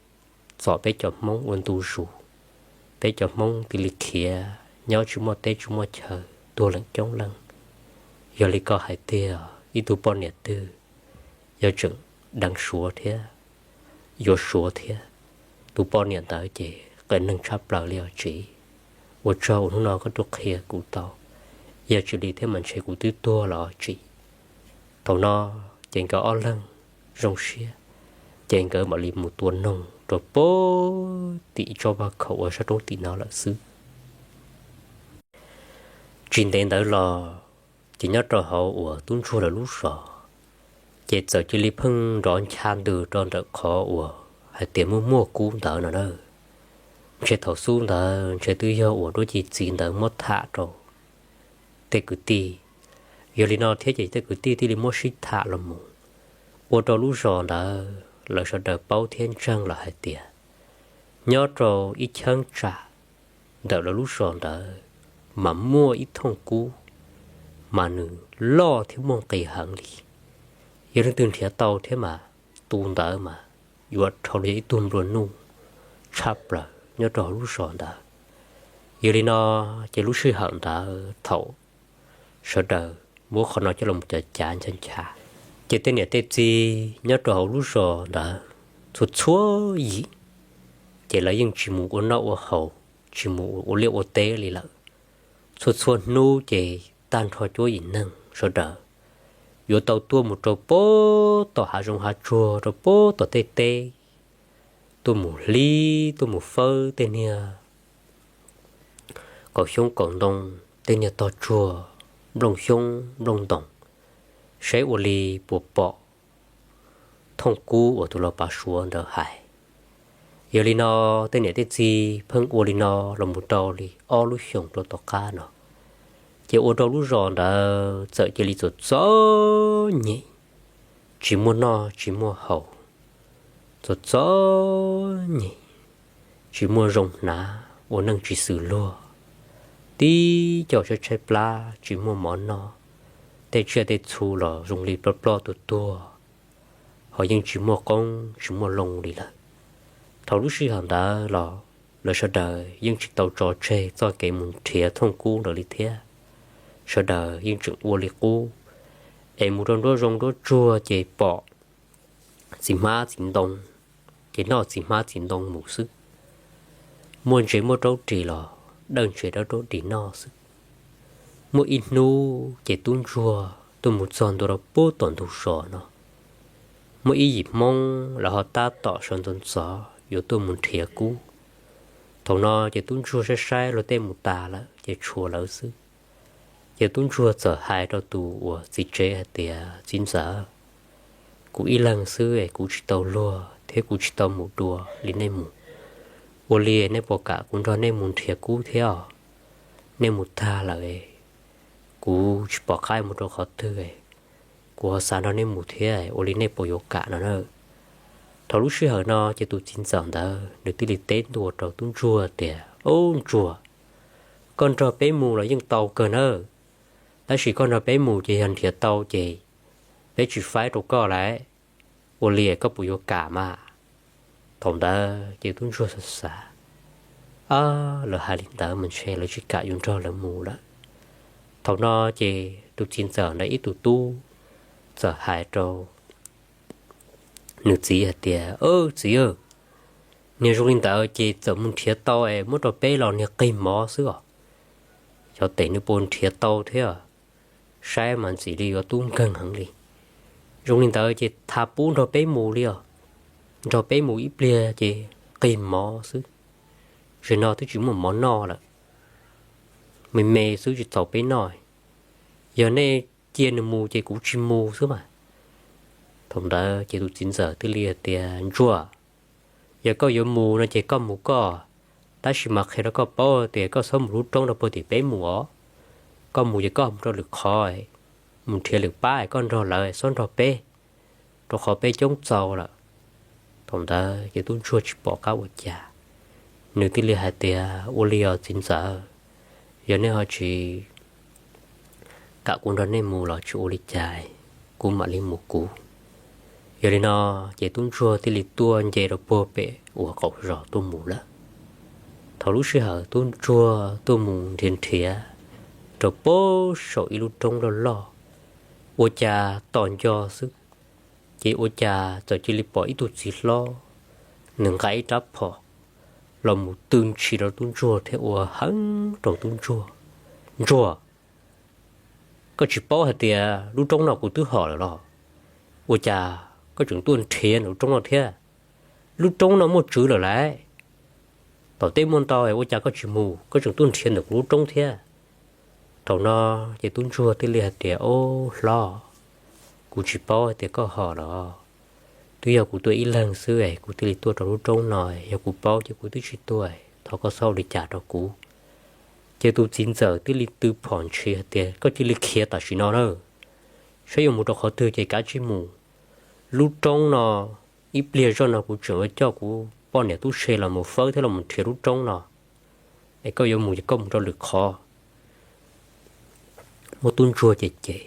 txom peb cov Hmoob ua ntu zus, peb cov Hmoob thiaj li khiav nyob tsis muaj teb tsis muaj chaw tuag leej coob leej. Yog li koj hais tiag, ib tug poj niam twg yog tseem deev Suav thiab yuav Suav thiab, tus poj niam ntawd ces qias neeg tshaj plaws li os Tsim. Ua tsaug uas hnub no koj tuaj qhia kuv tau, yog tsis li thiab mas ntshe kuv twb tuag los Tsim. Thaum no ces nkawd ob leeg zoo siab, ces nkawd mam li mus tua noog rau pem tim tsob vaj khaum uas sab roob tim no lawm xwb. Tsis ntev ntawd los ces nyob rau hauv uas tub ntsuag lawv lub zos, ces txawm cia li pheej nrov ncha ntws rau ntawm qhov uas hais tias muaj muaj kub ntawd no na. Ntshe thaum xub ntawd ntshe twb yog uas duab ci txiv ntawd muab tham rau tej kwv tij. Yog li no thiab ces tej kwv tij thiaj li muab sib tham los mus, ua rau lub zos ntawd lawv sawv daws paub thiab ntseeg lawm hais tias nyob rau ib cheeb tsam ntawm lawv lub zos ntawd mas muaj ib thooj kub, mas nws loj thiab muaj nqis heev li. Yog leej twg nrhiav tau thiab mas tus ntawd mas yuav dhau los yog ib tug nplua nuj tshaj plaws nyob rau hauv lub zos ntawd. Yog li no ces lub sij hawm ntawd thaum sawv daws muab qhov no coj los cav cav ncha ncha, ces tej niam tej txiv nyob rau hauv lub zos ntawd txhua txhua yim ces lawv yeej tsis mus ua noj ua haus, tsis mus ua liaj ua teb li lawm. Txhua txhua hnub ces tag nrho cuab yim neeg sawv daws yuav tau tuaj mus rau pem tom hav zoov hav tsuag, rau pem tom tej teb, tuaj mus hlib, tuaj mus fawb tej niag kaum xyoob kaum ntoo, tej niag tog tsuag, nplooj xyoob nplooj ntoos, saib ua li puas pom thooj kub uas tus laus pav Suav ntawd hais. Yog li no, tej niam tej txiv pheej ua li no los mus rau li ob lub xyoos rau tom qab no, ces ua rau lub zos ntawd txawm cia li txom txom nyem, tsis muaj noj tsis muaj haus, txom txom nyem, tsis muaj zoo hnav, ua neej tsis xws luag, tib co tshaib tshaib plab tsis muaj mov noj, tej tsiaj tej txhu los zoo li ploj ploj tuag tuag, ho yeej tsis muaj qoob tsis muaj loo li lawm. Thaum lub sij hawm ntawd los lawv sawv daws yeej tsis tau tso tseg txoj kev mus nrhiav thooj kub ntawd li thiab. Sawv daws yeej tseem ua li qub, es mus rau nruab zoov nruab tsuag ces pom txiv hmab txiv ntoo, ces noj txiv hmab txiv ntoo mus xwb. Muaj ntses muaj raub ris los dawj ntses dawj raub ris noj xwb. Muaj ib hnub ces tub ntsuag tuaj mus txog ntua rau pem tom ntug zos no, muaj ib yim Hmoob lawv ho tab tom sawv ntxov ntxov yuav tuaj mus nrhiav kub. Thaum no ces tub ntsuag saib saib luag tej mus tas lawm ces tshuav lawv xwb. Ces tub ntsuag txawm hais rau tus uas txiv tsev hais tias, Txiv ntxawm, kuv ib leeg xwb es kuv tsis tau luag thiab kuv tsis tau mus dua li nej mus. Ua li nej puas kam kuv nrog nej mus nrhiav kub thiab os? Nej mus tag lawm, kuv tsis pom qab mus rau qhov twg, kuv ho xav nrog nej mus thiab, ua li nej puas yuav kam no na? Thaum lub sij hawm no ces tus txiv ntxawm ntawd nws thiaj li teb ntua rau tub ntsuag tias, Ub ntsuag, koj nrog peb mus los yeej tau kawg nawb, tab sis koj nrog peb mus ces yog nrhiav tau ces peb tsis faib rau koj lawm, ua li koj puas yuav kam mas? Thaum ntawd ces tub ntsuag xav xav, Ab, lawv hais li ntawd mas ntshe lawv tsis kam yuav nrog lawv mus lawm. Thaum no ces tus txiv ntxawm ntawd ib tug tub txawm hais rau nws txiv hais tias, Txiv, niag zoo li ntawd ces txawm mus nrhiav tau es muab rau peb los niag qig mov xwb os. Xyov tes nws puas nrhiav tau thiab, saib mas ntxim li yuav tub nkeeg heev li. Zoo li ntawd ces thov pub nrog peb mus li os, nrog peb mus ib pliag ces qig mov xwb, tam sim no twb tsis muaj mov noj lawm, me me xwb tsis txaus peb noj. Yog nej cia nws mus ces kuv tsis mus xwb mas. Thaum ntawd ces tus txiv ntxawm thiaj li hais tias, Ntsuag, yog koj yuav mus no ces koj mus koj, tab sis mas qhia rau koj paub tias koj txhob mus lub roob rau puag tim peb mus os. Koj mus ces koj mus rau lwm qhov, mus nrhiav lwm pab es koj nrog lawv, txhob nrog peb, rau qhov peb coob txaus lawm. Thaum ntawd ces tub ntsuag tsis pom qab ua cas, nws thiaj li hais tias, Ua li os txiv ntxawm, yog nej ho tsis kam kuv nrog nej mus los tsis ua li cas, kuv mam li mus kuv. Yog li no ces tub ntsuag thiaj li tuaj nce rau puag pem uas qaum zos tuaj mus lawm. Thaum lub sij hawm tub ntsuag tuaj mus nrhiav nrhiav rau puag saum ib lub roob loj loj, ua cas tos nco xwb, ces ua cas txawm cia li pom ib tug txiv hlob, nws nqa ib rab phom los mus tw ntshis rau tub ntsuag thiab ua heev rau tub ntsuag, Ntsuag, koj tsis paub hais tias lub roob no kuv twb hom lawm los? Ua cas koj tseem tuaj nrhiav ntawm lub roob no thiab? Lub roob no muaj tswv lawm lauj. Tom tej muaj ntau, ua cas koj tsis mus, koj tseem tuaj nrhiav ntawm kuv lub roob thiab? Thaum no ces tub ntsuag thiaj li hais tias, Ob hlob, kuv tsis paub hais tias koj hom los, twb yog kuv tuaj ib leeg xwb es kuv thiaj li tuaj rau lub roob no, yog kuv paub ces kuv twb tsis tuaj, thov koj txhob ua li cas rau kuv. Ces tus txiv ntxawm thiaj li tw phom ntshis hais tias, Koj cia li khiav tam sim no na, saib yuav mus rau qhov twg ces kav tsij mus. Lub roob no ib pliag zoj no kuv tseem yuav coj kuv poj niam tub se los mus fawb thiab los mus nrhiav lub roob no, es koj yuav mus ces koj mus rau lwm qhov. Muab tub ntsuag cem cem,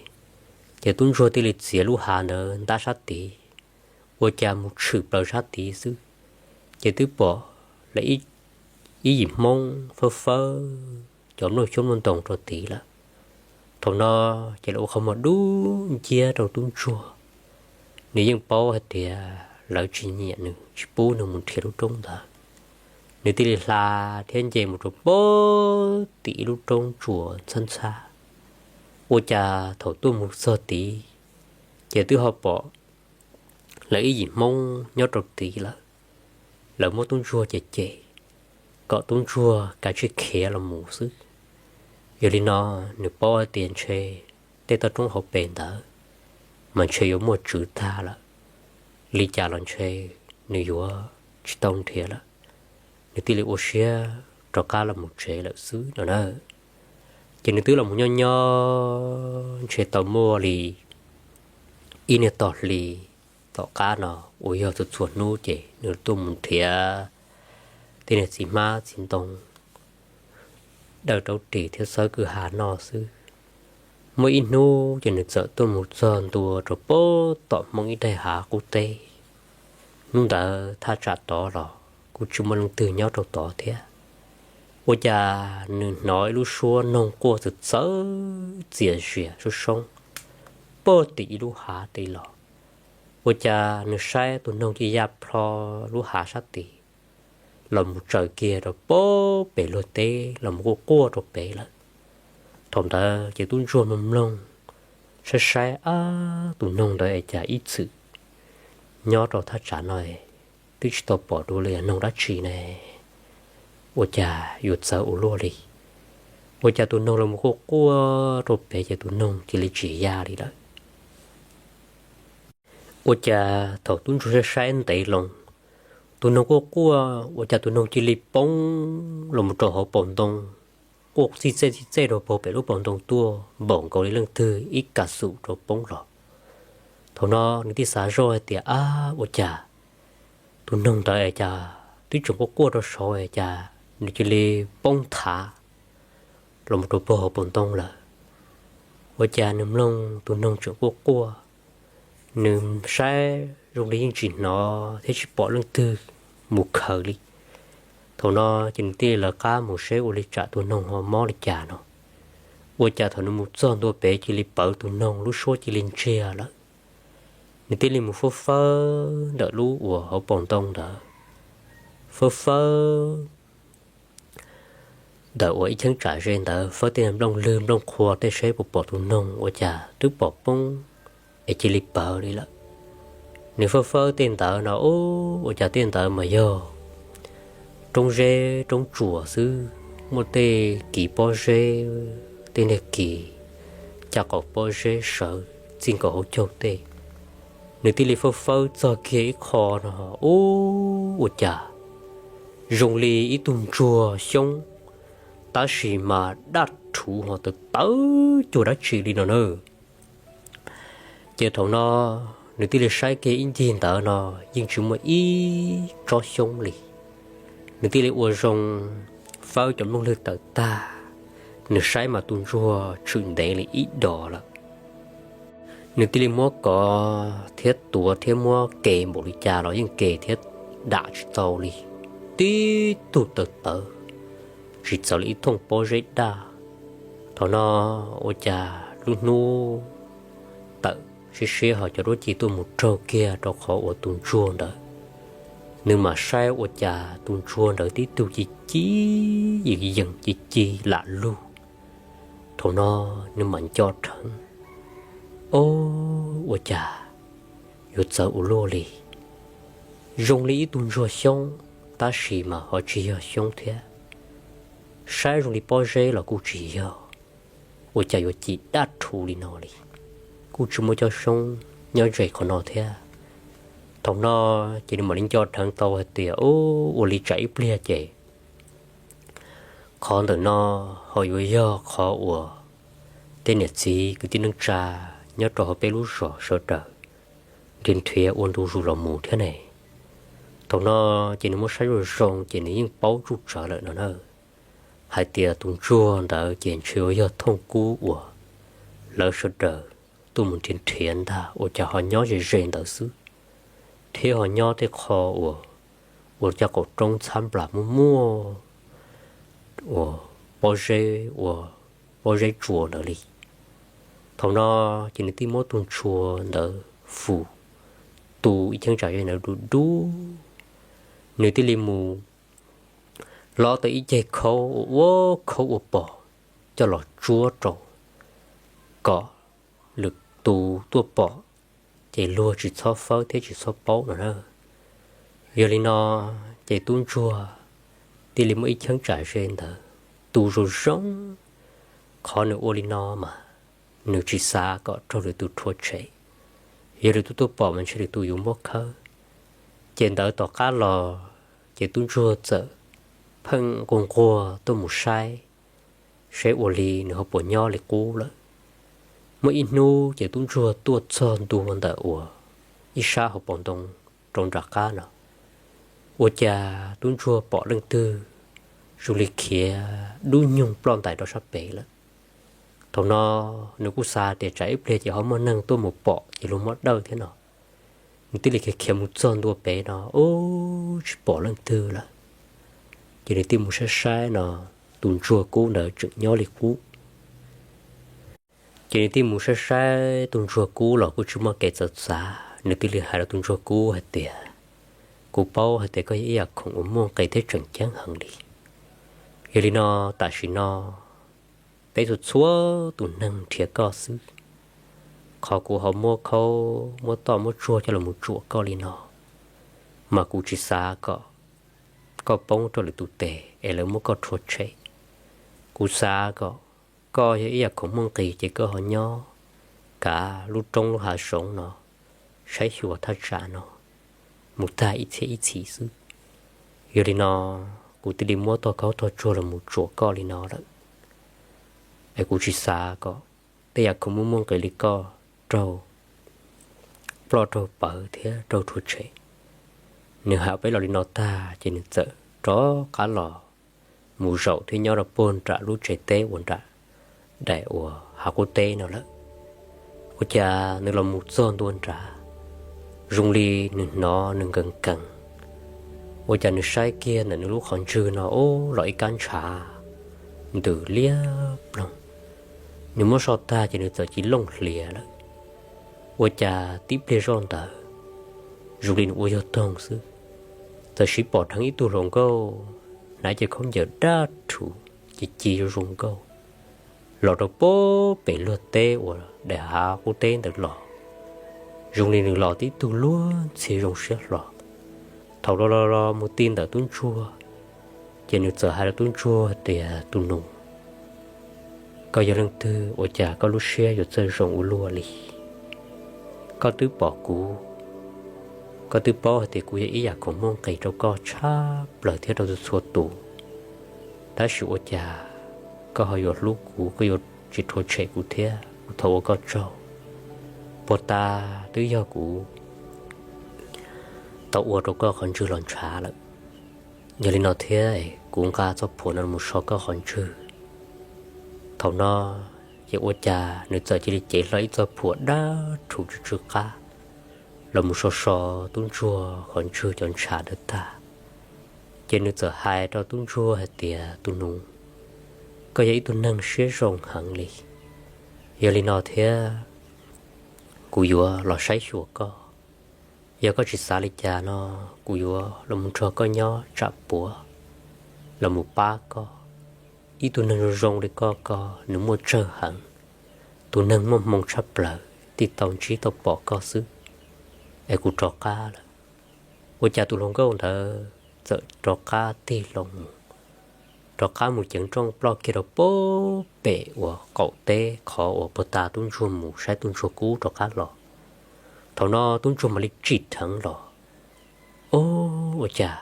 ces tub ntsuag thiaj li txiav lub hav ntawd ntab sab tid, ua cas mus tshwm plaws sab tid xwb, ces twb pom lawv ib yim Hmoob fawb fawb cov nplooj xyoob nplooj ntoos rau tid lawm. Thaum no ces lawv ua qhov muag dub nciab rau tub ntsuag, nws yeej paub hais tias lawv tsis nyiam nws, tsis pub nws mus nrhiav lub roob ntawd. Nws thiaj li hla thiab nce mus rau puag tim ib lub roob tsuas ntxhab ntxhab. Ua cas thaum tuaj mus txog tid, ces twb ho pom lawv ib yim Hmoob nyob rau tid lawm. Lawv muab tub ntsuag cem cem, kom tub ntsuag kav tsij khiav los mus xwb. Yog li no, nws paub hais tias ntshe tej toj roob hauv pes ntawd mas ntshe yuav muaj tswv tag lawm, li cas los ntshe nws yuav tsis tau nrhiav lawm. Nws thiaj li ua siab rov qab los mus tsev lawm xwb no na. Ces nws twb los mus nyob nyob ntshe tau muaj li ib niag tog hli tom qab no, uas yog txhua txhua hnub ces nws tuaj mus nrhiav tej niag txiv hmab txiv ntoo daws rau ris thiab xawb kwj ha noj xwb. Muaj ib hnub ces nws txawm tuaj mus txog ntua rau puag tom Hmoob ib daim hav qub teb. Hnub ntawd thaj tsam tod los kuj tsis muaj leej twg nyob rau tod thiab. Ua cas nws hnov ib lub suab noog quaj txawv txawv txias zias soob soob puag tim ib lub hav tid los. Ua cas nws saib tus noog cia ya plho lub hav sab tid los mus tsaws kiag rau puag pem luag teb los mus quaj quaj rau pem lawm. Thaum ntawd ces tub ntsuag mloog mloog, saib saib, ab, tus noog ntawd es cas ib txwm nyob rau thaj tsam no twb tsis tau pom dua li, noog dab tsi ne? Ua cas yuav txawv ua luaj li? Ua cas tus noog los quaj quaj rau pem ces tus noog cia li tsis ya li lawm. Ua cas thaum tub ntsuag saib saib ntev loo, tus noog quaj quaj ua cas tus noog cia li poob los mus rau hauv paus ntoo, quaj txij txej txij txej rau puag pem lub paus ntoo tuaj npaum nkaus li leej twg ib ka xum rau poob los. Thaum no nws thiaj xav zoj hais tias, ab, ua cas tus noog ntawd es cas twb tseem quaj quaj rau saud es cas nws cia li poob thav los mus rau puag hauv paus ntoo lawm. Ua cas nws mloog tus noog tseem quaj quaj, nws saib zoo li yeej tsis hnov thiab tsis pom leej twg mus khaws li. Thaum no ces nws thiaj li lawv qab mus saib ua li tsam tus noog ho mob li cas no. Ua cas thaum nws mus txog ntua pem cia li pawv tus noog lub suab cia li ntsiag lawm. Nws thiaj li mus fawb fawb ntawm lub uas hauv paus ntoo ntawd, fawb fawb ntawm uas ib cheeb tsam ze ntawd, fawb tej nplooj lwg nplooj qhua tej saib puas pom tus noog ua cas twb pom poob es cia li pawv li lawm. Nws fawb fawb tej ntawd no, ua cas tej ntawd mas yog roob zeb roob tsuas xwb, muaj tej kis pob zeb, tej niag kis caj qaum pob zeb sawv txij nkaus hauv caug tej. Nws thiaj li fawb fawb txog kiag ib qho no, ua cas zoo li ib tug ntsuag xyoob, tab sis mas daj rhuv ho tawv tawv cuag dab tsi li no na. Ces thaum no nws thiaj li saib kiag ib ncig ntawd no yeej tsis muaj ib tsob xyoob li. Nws thiaj li ua zoo fawb cov nplooj lwg tawm tag, nws saib mas tus ntsuag tshwm ntev li ib dos lawm. Nws thiaj li muab kov thiab tuav thiab muab ke npaum li cas los yeej ke thiab dam tsis tau li, tib tug tawv tawv, tsis txawv li ib thooj pob zeb daj. Thaum no ua cas lub hnub tawm siab siab ho cov duab ci tuaj mus raug kiag rau qhov uas tus ntsuag ntawd, nws mam saib ua cas tus ntsuag ntawd tib tug ci ci yees yees ci ci lam lug. Thaum no nws mam nco dheev, o, ua cas yuav txawv ua luaj li. Zoo li ib tug ntsuag xyoob, tab sis mas ho tsis yog xyoob thiab. Saib zoo li pob zeb los kuj tsis yog, ua cas yuav ci daj rhuv li no li. Kuj tsis muaj cov xyoob nyob ze qhov no thiab. Thaum no ces nws mam li nco dheev tau hais tias, u, ua li tsam ib pliag ces qhov ntawm no ho yuav yog qhov uas tej niam txiv kwv tij neej tsa nyob rau hauv peb lub zos sawv daws nrhiav nrhiav ua ntu zus los mus thiab ne. Thaum no ces nws muab saib zoo zoo ces nws yeej paub tsuj tsawv lawm no na, hais tias tus ntsuag ntawd ces ntshe yuav yog thooj kub uas lawv sawv daws tuaj mus nrhiav nrhiav ntag, ua cas ho nyob ze ze ntawd xwb, thiab ho nyob tej qho uas ua cov qaum roob txhab nplas muaj muaj uas pob zeb, uas pob zeb tsuas ntawd li. Thaum no ces nws thiaj muab tus ntsuag ntawd fum tu ib cheeb tsam ze ntawd du du, nws thiaj li mus hlob tau ib ceg khaub ua ua khaub ua pos coj los tsuab rau kom lwm tus tuaj pom ces luag tsis txhob fawb thiab tsis txhob paub no na. Yog li no ces tub ntsuag thiaj li muaj ib cheeb tsam ze ntawd tu zoo zoo. Qhov nws ua li no mas nws tsis xav kom raug lwm tus rhuav tshem, yog lwm tus tuaj pom mas ntshe lwm tus yuav muab khawb. Ces ntawd tom qab los ces tub ntsuag txawm pheej nquag nquag tuaj mus saib, saib ua li nws ho puas nyob li qub lawm. Muaj ib hnub ces tub ntsuag tuaj txog ntua ntawm uas ib sab hauv paus ntoo rau nram qab no, ua cas tub ntsuag pom leej twg zoo li khiav dub nyoog ploj ntais rau sab pem lawm. Thaum no nws kuj xav tias tsam ib pliag ces ho muaj neeg tuaj mus pom ces luag muab dawj thiab no. Nws thiaj li khiav khiav mus txog ntua pem no, u, tsis pom leej twg lawm. Ces nws thiaj mus saib saib no, tus ntsuag kub ntawd tseem nyob li qub. Ces nws thiaj mus saib saib tus ntsuag kub los kuj tsis muaj kev txawv txav, nws thiaj li hais rau tus ntsuag kub hais tias, kuv paub hais tias koj yog ib yam khoom uas muaj nqis thiab tseem ceeb heev li. Yog li no, tam sim no peb txhua txhua tus neeg nrhiav koj xwb. Qhov kuv ho muab khaub muab toj muab tsuag coj los mus tsuam koj li no, mas kuv tsis xav kom koj poob rau lwm tus tes es lawv muab koj rhuav tshem. Kuv xav kom koj yog ib yam khoom muaj nqis ces koj ho nyob kav lub roob lub hav zoov no, saib xyuas thaj tsam no mus tag ib txhiab ib txhis xwb. Yog li no kuv thiaj li muab tog khaub tog tsuag los mus tsuam koj li no lawm. Es kuv tsis xav kom tej yam khoom muaj muaj nqis li koj raug ploj raug pawv thiab raug rhuav tshem. Nws hais peb los li no tag ces nws txawm rov qab los mus zaum thiab nyob rau puag nram lub tsev teb uas nram daim uas hav qub teb no lawm. Ua cas nws los mus txog ntua nrad, zoo li nws hnov nws nkees nkees. Ua cas nws saib kiag ntawm nws lub qhov ntswg no ub los ib kab ntshav ntws liab ploog. Nws muab so tag ces nws txawm cia li looj hlias lawm. Ua cas tib pliag zoj ntawd zoo li nws ua yog toog xwb, txawm siv pom dheev ib tug hluas nkauj hnav cev khaub ncaws dab rhuv ci ci zoo zoo nkauj los rau puag pem luag teb uas daim hav qub teb ntawd los. Zoo li nws los tib tug luag ntxhi zoo siab hlo. Thaum los los los mus ti ntawm tub ntsuag, ces nws txawm hais rau tub ntsuag tias, tus nus, koj yog leej twg ua cas koj lub siab yuav txawj zoo ua luaj li? Koj twb pom kuv, koj twb paub hais tias kuv yog ib yam khoom muaj nqis rau koj tshaj plaws thiab rau txhua tus, tab sis ua cas koj ho yuav hlub kuv, koj yuav tsis rhuav tshem kuv thiab kuv thov ua koj tsaug. Puag ta twb yog kuv tau ua rau koj qhov ntswg los ntshav lawm. Yog li no thiab kuv nqa txoj phuam no mus so koj qhov ntswg. Thaum no ces ua cas nws txawm cia li cev hlo ib txoj phuam dab rhuv tsw tsw qab los mus so so tub ntsuag qhov ntswg cov ntshav ntawd tag. Ces nws txawm hais rau tub ntsuag hais tias, tus nus, koj yog ib tug neeg siab zoo heev li. Yog li no thiab kuv yuav los saib xyuas koj. Yog koj tsis xav li cas no, kuv yuav los mus nrog koj nyob tsam puav, los mus pab koj. Ib tug neeg zoo zoo li koj ko nws muaj tsawg heev, tus neeg muaj hmoo tshaj plaws thiaj tau ntsib tau pom koj xwb. Es kuv rov qab lawm. Ua cas tus hluas nkauj ntawd txawm rov qab tig hlo mus, rov qab mus ceev nrooj ploj kiag rau puag pem uas qaum teb qhov uas puag ta tub ntsuag mus saib tub ntsuag kub rov qab los. Thaum no tub ntsuag mam li tsim dheev los. Ub, ua cas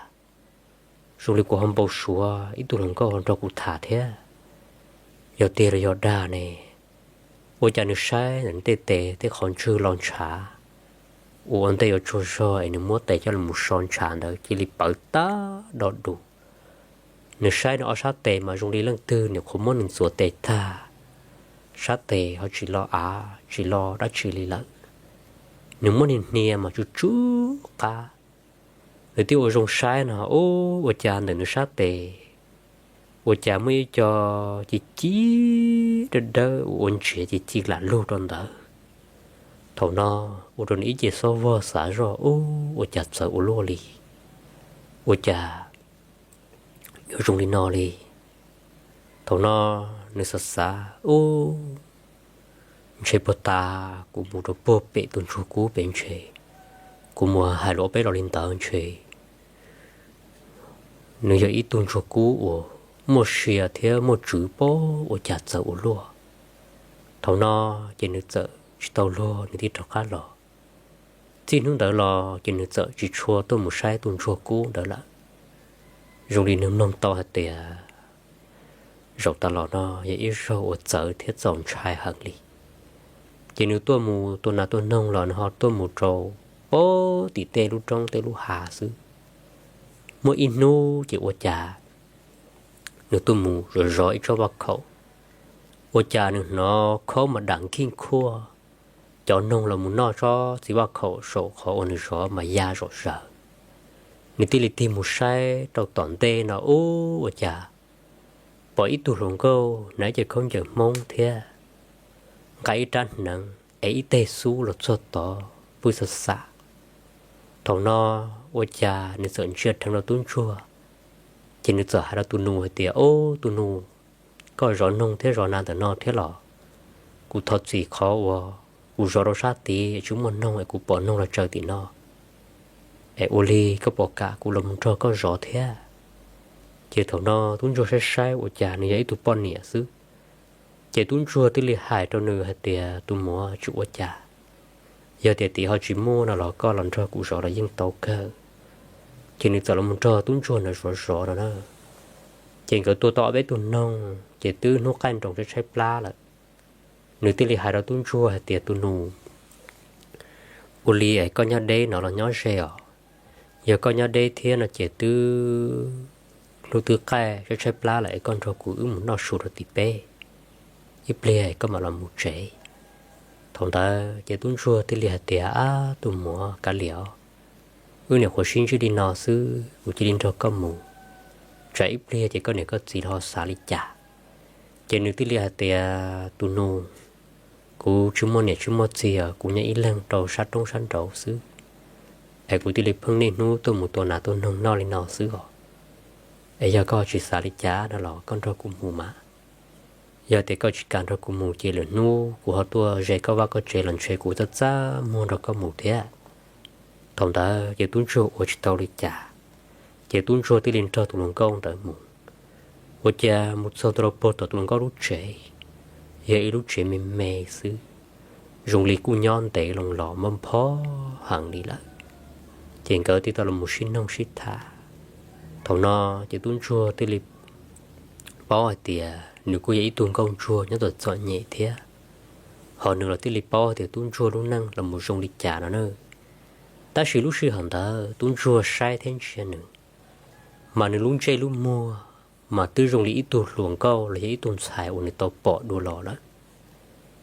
zoo li kuv ho npau suav ib tug hluas nkauj ho nrog kuv tham thiab. Yog tiag los yog dag ne? Ua cas nws saib ntawm nws tej tes tej qhov ntswg los ntshav, ua ua ntej yuav tsaug zog es nws muab tes coj los so ntshav ntawd cia li pawv tag do dus. Nws saib nws ob sab tes mas zoo li leej twg nws qhuav muab nws ntxuav tes tag, sab tes ho tsis lo av tsis lo dab tsi li lawm. Nws muab nws hnia mas tsw tsw qab. Nws thiaj ua zoo saib no, ub, ua cas ntawm nws sab tes ua cas muaj ib co ci ci dawb dawb ua ntsiav ci ci lam lug rau ntawd. Thaum no ua rau nws ib ce xob vog xav zoj, ub, ua cas txawv ua luaj li, ua cas yuav zoo li no li. Thaum no nws xav xav, ub, ntshe puag ta kuv mus rau puag pem tus ntsuag kub pem ntshe kuv mus hais lus ob peb los li ntawd ntshe nws yog ib tug ntsuag kub uas muaj sia thiab muaj tswv pob, ua cas txawv ua luaj. Thaum no ces nws txawm tsis tau luag nws thiaj rov qab los. Txij hnub ntawd los ces nws txawm tsis tshua tuaj mus saib tus ntsuag kub ntawd lawm. Zoo li nws mloog tau hais tias zaum tas los no yog ib zaug uas txawv thiab txaus ntshai heev li. Ces nws tuaj mus tua nas tua noog los nws ho tuaj mus rau puag tim tej lub roob tej lub hav xwb. Muaj ib hnub ces ua cas nws tuaj mus zov zov ib tsob vaj khaum, ua cas nws hnov khaub mas dam nkij khuaj, cov noog los mus noj tsob txiv vaj khaum saum qhov uas nws zov mas ya zom zaws. Nws thiaj li tig mus saib rau tom ntej no, ub, ua cas pom ib tug hluas nkauj hnav ib ce khaub ncaws Hmoob thiab nqa ib rab hneev es ib teg xub los txog tod pw xav xav. Thaum no ua cas nws txawm ntsia dheev rau tub ntsuag, ces nws txawm hais rau tus nus hais tias, ub, tus nus, koj zov noog thiab zov nas ntawm no thiab los? Kuv thov txim qhov uas kuv zov rau sab tid tsis muaj noog es kuv pom noog los tsaws tim no. Es ua li koj puas kam kuv los mus nrog koj zov thiab? Ces thaum no tub ntsuag saib saib ua cas nws yog ib tug poj niam xwb. Ces tub ntsuag thiaj li hais rau nws hais tias, tus muam, tsis ua cas, yog tias tim ho tsis muaj no los koj los nrog kuv zov los yeej tau kawg. Ces nws txawm los mus nrog tub ntsuag ntawd zov zov no na. Ces nkawd tua tau ob peb tug noog ces twb hnub qaij nroos tshaib tshaib plab lawm. Nws thiaj li hais rau tub ntsuag hais tias, tus nus, ua li es koj nyob deb no los nyob ze os. Yog koj nyob deb thiab no ces twb hnub twb qaij tshaib tshaib plab lawm es koj nrog kuv wb mus noj su rau tim peb, ib pliag koj mam los mus tsev. Thaum ntawd ces tub ntsuag thiaj li hais tias, ab, tus muam, kav liam os, wb niam qhuav sib ntsib li no xwb kuv cia li nrog koj mus, tsam ib pliag ces koj niam koj txiv los ho xav li cas. Ces nws thiaj li hais tias, tus nus, kuv tsis muaj niam tsis muaj txiv os, kuv nyob ib leeg rau sab roob sab nraud xwb, es kuv thiaj li pheej niaj hnub tuaj mus tua nas tua noog noj li no xwb os. Es yog koj tsis xav li cas no los koj nrog kuv mus mas. Yog tias koj tsis kam nrog kuv mus ces lwm hnub kuv ho tuaj ze koj vaj koj tsev los ntshe kuv txaj txaj muag nrog koj mus thiab. Thaum ntawd ces tub ntsuag ua tsis tau li cas, ces tub ntsuag thiaj li nrog tus hluas nkauj ntawd mus. Ua cas mus txog ntua rau puag tom tus hluas nkauj lub tsev, yog ib lub tsev me me xwb, zoo li kuj nyob ntev loo los mob npho heev li lawm. Ces nkawd thiaj tau los mus sib noog sib tham. Thaum no ces tub ntsuag thiaj li paub hais tias nws kuj yog ib tug nkauj ntsuag nyob txom txom nyem thiab, ho nws los thiaj li paub hais tias tub ntsuag lub neej los mus zoo li cas no na. Tab sis lub sij hawm ntawd tub ntsuag saib thiab ntsia nws, mas nws lub ntsej lub muag mas twb zoo li ib tug hluas nkauj los yog ib tug ntxhais uas nws tau pom dua los lawm,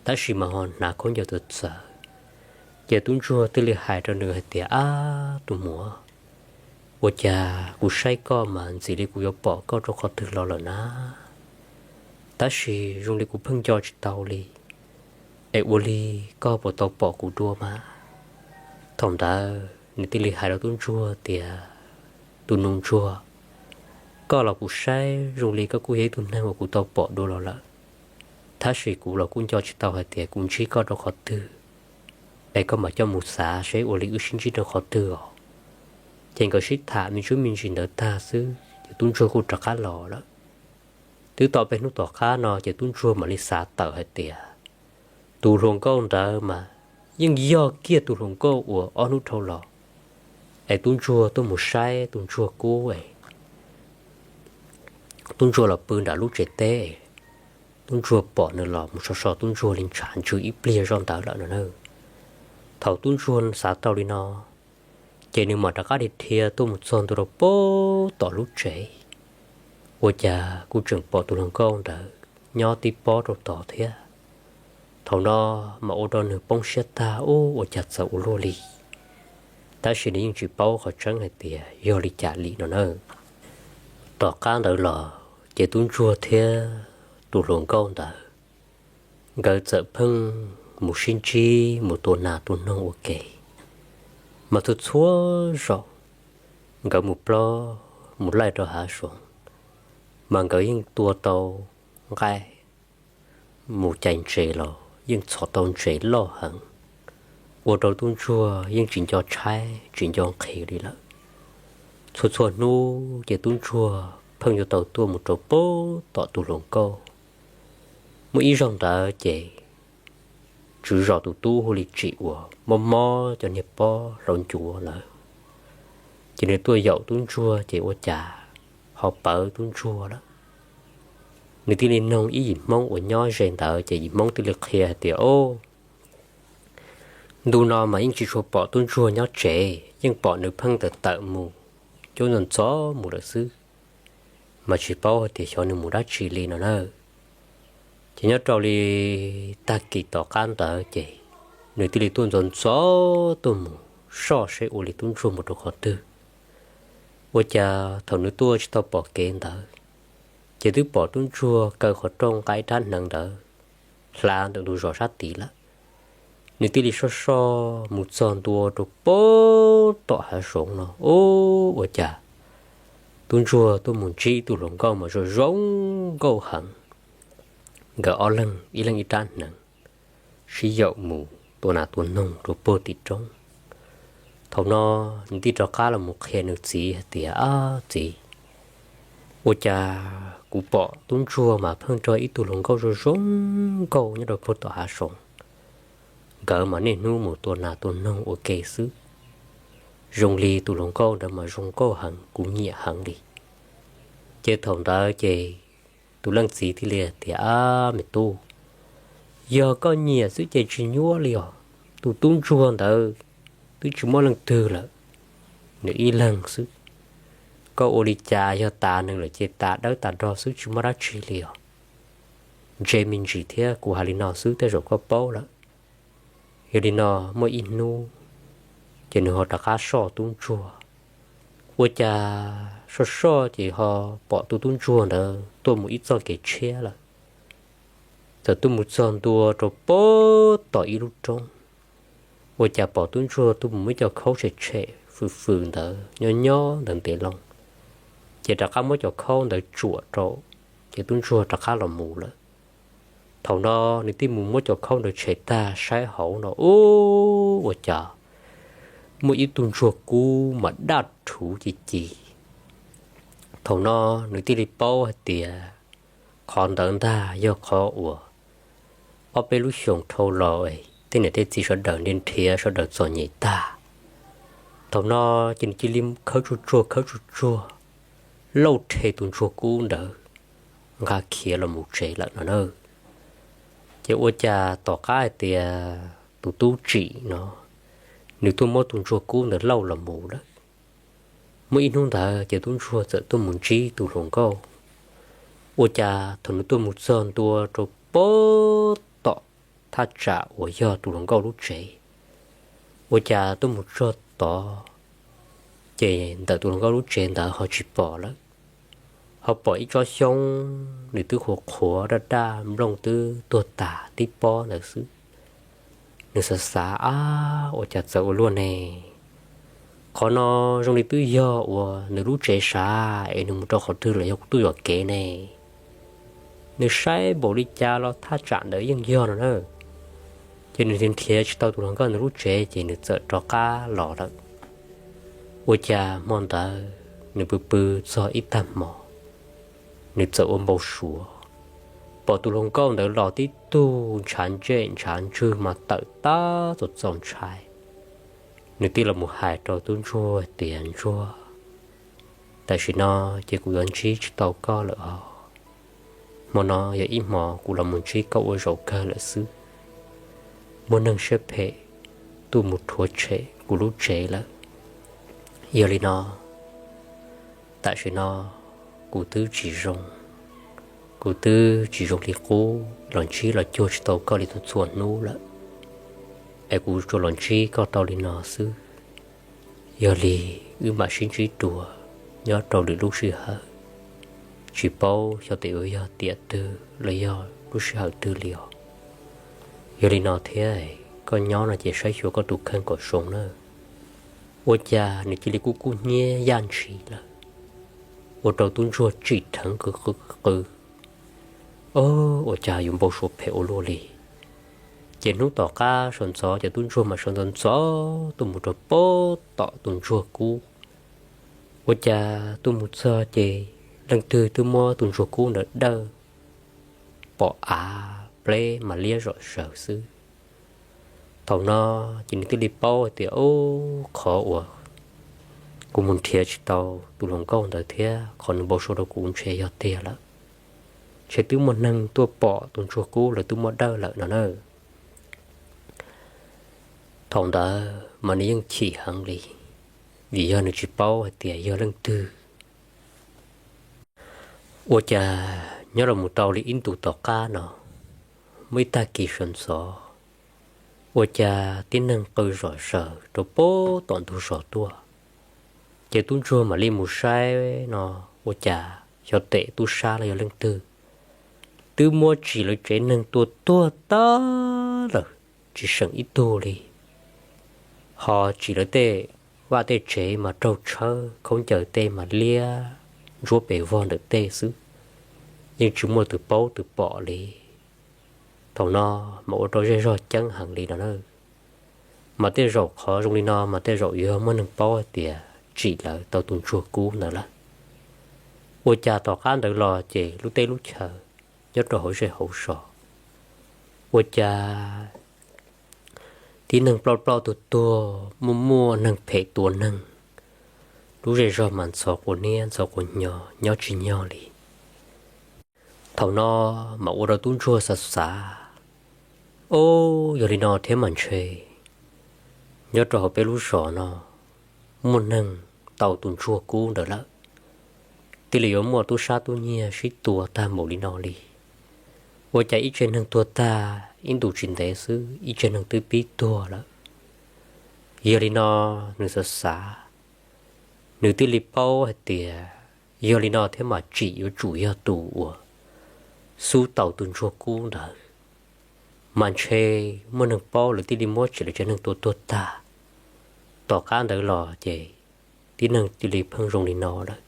tab sis mas ho hnav khaub ncaws txawv txawv. Ces tub ntsuag thiaj li hais rau nws hais tias, ab, tus muam, ua cas kuv saib koj mas ntxim li kuv yuav pom koj rau qhov twg los lawm na, tab sis zoo li kuv pheej nco tsis tau li, es ua li koj puas tau pom kuv dua mas? Thaum ntawd nws thiaj li hais rau tub ntsuag tias, tus nus ntsuag, koj los kuv saib zoo li koj kuj yog ib tug neeg uas kuv tau pom dua los lawm, tab sis kuv los kuj nco tsis tau hais tias kuv ntsib koj rau qhov twg, es koj mam coj mus xav seb ua li wb sib ntsib rau qhov twg os. Ces nkawd sib tham me ntsis me ntsis ntawd tag xwb ces tub ntsuag kuj rov qab los lawm. Twb tau peb hnub tom qab no ces tub ntsuag mam li xav tawm hais tias tus hluas nkauj ntawd mas yeej yog kiag tus hluas nkauj uas ob hnub dhau los es tub ntsuag tuaj mus saib tus ntsuag kub es tub ntsuag los pw nram lub tsev teb, tub ntsuag pom nws los mus so so tub ntsuag li ntshav ntswg ib pliag zoj ntawd lawm no na. Thaum tub ntsuag xav tau li no, ces nws mam rov qab dhia dhia tuaj mus txog ntua rau puag tom lub tsev, ua cas kuj tseem pom tus hluas nkauj ntawd nyob tib pob rau tod thiab. Thaum no mas ua rau nws poob siab tag, ub, ua cas txawv ua luaj li. Tab sis nws yeej tsis paub qhov tseeb hais tias yog li cas li no na. Tom qab ntawd los ces tub ntsuag thiab tus hluas nkauj ntawd nkawd txawm pheej mus sib ntsib mus tua nas tua noog ua ke, mas txhua txhua zaus nkawd mus plob mus laij rau hav zoov, mas nkawd yeej tua tau nqaij mus cais ntses los yeej txhom tau ntses loj heev, ua rau tub ntsuag yeej tsis nco tshaib tsis nco nqhis li lawm. Txhua txhua hnub ces tub ntsuag pheej yuav tau tuaj mus rau puag tom tus hluas nkauj. Muaj ib zaug ntawd ces tswv zos tus tub hu li Tsim uas mob mob cov niag pob hlauv ncuav ntawd, ces nws tuaj yaum tub ntsuag ces ua cas ho pawv tub ntsuag lawm. Nws thiaj li noog ib yim Hmoob uas nyob ze ntawd ces yim Hmoob thiaj li qhia hais tias, o, ntu no mas yeej tsis tshua pom tub ntsuag nyob tsev, yeej pom nws pheej tawm tawm mus cuab ntxov ntxov mus lawm xwb, mas tsis paub hais tias xyov nws mus dab tsi li no na. Ces nyob rau li tag kis tom qab ntawd ces nws thiaj li tuaj ntxov ntxov tuaj mus soj seb ua li tub ntsuag mus rau qhov twg. Ua cas thaum nws tuaj tsis tau pom kev ntawd, ces twb pom tub ntsuag kaw qhov rooj nqa ib rab hneev ntawd hla ntawm ntug zos sab tid lawm. Nws thiaj li soj soj mus txog ntua rau puag tom hav zoov no, ub, ua cas tub ntsuag tuaj mus ntsib tus hluas nkauj mas zoo zoo nkauj heev. Nkawd ob leeg ib leeg ib rab hneev sib yaum mus tua nas tua noog rau puag tim roob. Thaum no nws thiaj rov qab los mus qhia nws txiv hais tias, ab txiv, Ua cas kuv pom tub ntsuag mas pheej nrog ib tug hluas nkauj zoo zoo nkauj nyob rau puag tom hav zoov. Nkawd mas niaj hnub mus tua nas tua noog ua ke xwb. Zoo li tus hluas nkauj ntawd mas zoo nkauj heev, kuv nyiam heev li. Ces thaum ntawd ces tus leej txiv thiaj li tias, Ab me tub, yog koj nyiam xwb ces tsis nyuab li os. Tus tub ntsuag ntawd twb tsis muaj leej twg lawm, nws ib leeg xwb. Koj ua li cas yog tas nws lawm ces tas dawb tas do xwb tsis muaj dab tsi li os. Ntse me ntsis thiab, kuv hais li no xwb tej zaum koj paub lawm. Yog li no, muaj ib hnub ces nws ho rov qab soj tub ntsuag. Ua cas soj soj ces ho pom tus tub ntsuag ntawd tuaj mus ib txoj kev tshiab lawm. Txawm tuaj mus txog ntua rau puag tom ib lub roob, ua cas pom tub ntsuag tuaj mus muab cov khaub tshem tshem fwm fwm ntawd nyob nyob ntawd ntev loo, ces rov qab muab cov khaub ntawd tsuam rau, ces tub ntsuag rov qab los mus lawm. Thaum no nws thiaj mus muab cov khaub ntawd tshem tag saib hauv no, ub, ua cas muaj ib tug ntsuag kub mas daj rhuv ci ci. Thaum no nws thiaj li paub hais tias qhov ntawd ntag yog qhov uas ob peb lub xyoos dhau los tej niam tej txiv sawv daws nrhiav nrhiav sawv daws txom nyem tag. Thaum no ces nws cia li khawb tsuag tsuag khawb tsuag tsuag, lauj rhe tus ntsuag kub ntawd nqa khiav los mus tsev lawm no na. Ces ua cas tom qab hais tias tus tub tsim no, nws tuaj muab tus ntsuag kub ntawd lauj los mus lawm. Muaj ib hnub ntawd ces tub ntsuag txawm tuaj mus ntsib tus hluas nkauj. Ua cas thaum nws tuaj mus txog ntua rau puag tom thaj tsam uas yog tus hluas nkauj lub tsev, ua cas tuaj mus txog tod, ces ntawm tus hluas nkauj lub tsev ntawd ho tsis pom lawm. Ho pom ib tsob xyoob nws twb qhuav qhuav daj daj, nplooj twb tuag tas tib pob ntawd xwb. Nws xav xav, Ab, ua cas txawv ua luaj ne? Qhov no zoo li twb yog uas nws lub tsev sav es nws mus rau qhov twg los yog kuv tuaj yuam kev ne? Nws saib npaum li cas los thaj tsam ntawd yeej yog no na. Ces nws nrhiav tsis tau tus hluas nkauj ntawd lub tsev ces nws txawm rov qab los lawm. Ua cas hmo ntawd nws pw pw txog ib tag hmo, nws txawm ua npau suav pom tus hluas nkauj ntawd los tib tug ntshav ntsej ntshav ntswg mas tawm tab txaus txaus ntshai. Nws thiaj los mus hais rau tub ntsuag tias, Ntsuag, tam sim no ces kuv yuav ntsib tsis tau koj lawm os. Hmo no yog ib hmo kuv los mus ntsib koj ua zaum kawg lawm xwb. Muaj neeg siab phem tuaj mus rhuav tshem kuv lub tsev lawm. Yog li no, tam sim no kuv twb tsis zoo, kuv twb tsis zoo li qub, los ntsib los cuag tsis tau koj li txhua txhua hnub lawm, es kuv tsuas los ntsib koj tau li no xwb. Yog li wb mam sib ntsib dua nyob rau lwm lub sij hawm, tsis paub xyov tes uas yog tiam twg los yog lub sij hawm twg li os. Yog li no thiab, koj nyob no ces saib xyuas koj tus kheej kom zoo nawb. Ua cas nws cia li kub kub hnyiab yaj ntshis lawm, ua rau tub ntsuag tsim dheev qw qw qw. Ua cas yuav npau suav phem ua luaj li. Ces hnub tom qab sawv ntxov ces tub ntsuag mas sawv ntxov ntxov tuaj mus rau puag tom tus ntsuag kub. Ua cas tuaj mus txog ces leej twg twb muab tus ntsuag kub ntawd dawj pom av pleb mas liab zom zaws xwb. Thaum no ces nws thiaj li paub hais tias, Ub, qhov uas kuv mus nrhiav tsis tau tus hluas nkauj ntawd thiab qhov nws npau suav rau kuv ntshe yog tiag lawm. Ntshe twb muaj neeg tuaj pom tus ntsuag kub lawv twb muab dawj lawm no na. Thaum ntawd mas nws yeej chim heev li, vim yog nws tsis paub hais tias yog leej twg. Ua cas nyob los mus tau li ib ntus tom qab no, muaj ib tag kis sawv ntxov, ua cas tib neeg qw zom zaws rau puag tom ntug zos tuaj. Ces tub ntsuag mam li mus saib no, ua cas xyov tes tub sab los yog leej twg, twb muab tsim lawv tsev neeg tua tuag tag lawm, tsis seem ib tug li. Ho tsim lawv tej vaj tej tsev mas raug tshawb, khaub ncaws tej mas liab ntsuab pes vog ntawm tej xwb, yeej tsis muaj tus paub tus pom li. Thaum no mas ua rau zej zog ceeb heev li no na. Mas tej zaum qhov zoo li no mas tej zaum yuav muaj neeg paub hais tias tsim lawv tau tus ntsuag kub ntawd lawm. Ua cas tom qab ntawd los ces lub teb lub chaw nyob rau hauv zej hauv zos, ua cas tib neeg ploj ploj tuag tuag, muaj muaj neeg phem tua neeg, lub zej zog mas ntxhov quas niab ntxhov quas nyo, nyob tsis nyog li. Thaum no mas ua rau tub ntsuag xav xav, o, yog li no thiab mas ntshe nyob rau hauv peb lub zos no muaj neeg tau tus ntsuag kub ntawd lawm, thiaj li yuav muaj tub sab tub nyiag sib tua tag npaum li no li. Ua cas ib tse neeg tuag tag ib ntus tsis ntev xwb ib tse neeg twb pib tuag lawm. Yog li no nws xav xav, nws thiaj li paub hais tias yog li no thiab mas tsim yuav tsum yog tus uas xub tau tus ntsuag kub ntawd, mas ntshe muaj neeg paub lawv thiaj li muab tsim lawv tsev neeg tua tuag tag. Tom qab ntawd los ces tib neeg thiaj li pheej zoo li no lawm.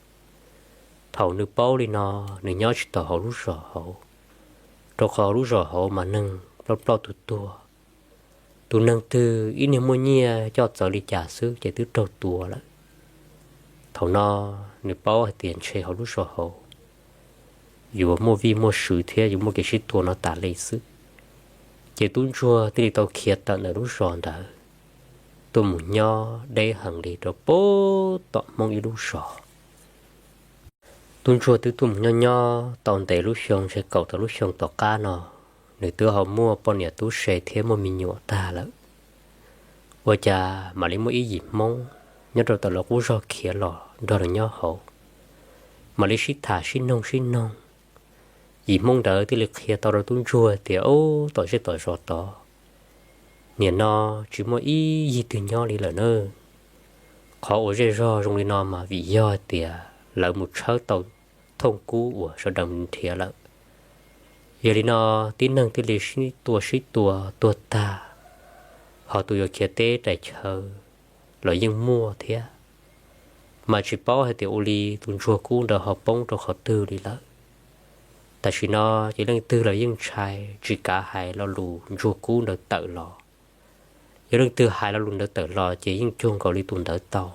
Thaum nws paub li no, nws nyob tsis tau hauv lub zos hauv, rau qhov lub zos hauv mas neeg ploj ploj tuag tuag, tus neeg twg ib niag muaj nyiaj coj txawv li cas xwb ces twb raug tua lawm. Thaum no nws paub hais tias ntshe hauv lub zos hauv yuav muaj vij muaj sw thiab yuav muaj kev sib tua no tas li xwb, ces tub ntsuag thiaj li tau khiav tawm ntawm lub zos ntawd tuaj mus nyob deb heev li rau pem tom Hmoob ib lub zos. Tub ntsuag twb tuaj mus nyob nyob tau ntev lub xyoo, ntshe kaum tawm lub xyoo tom qab no, nws twb ho muaj poj niam tub se thiab muaj me nyuam tag lawm. Ua cas mam li muaj ib yim Hmoob nyob rau tom lawv qub zog khiav los nrog lawv nyob hauv, mam li sib tham sib noog sib noog. Yim Hmoob ntawd thiaj li qhia tau rau tub ntsuag tias, Ub, tom zej tom zos tod, nim no tsis muaj ib yig twg nyob li lawm na. Qhov uas zej zog zoo li no mas vim yog hais tias lawv mus tshawb tau thooj kub uas sawv daws nrhiav lawm. Yog li no tib neeg thiaj li sib tua sib tua tuag tag, ho tus yuav khiav teb rais chaw los yeej muaj thiab. Mas tsis paub hais tias ua li tus ntsuag kub ntawd ho poob rau qhov twg li lawm. Tam sim no ces leej twg los yeej ntshai tsis kav hais lo lus ntsuag kub ntawd tawm los. Yog leej twg hais lo lus ntawd tawm los ces yeej cuag nkaus li tus ntawd tau,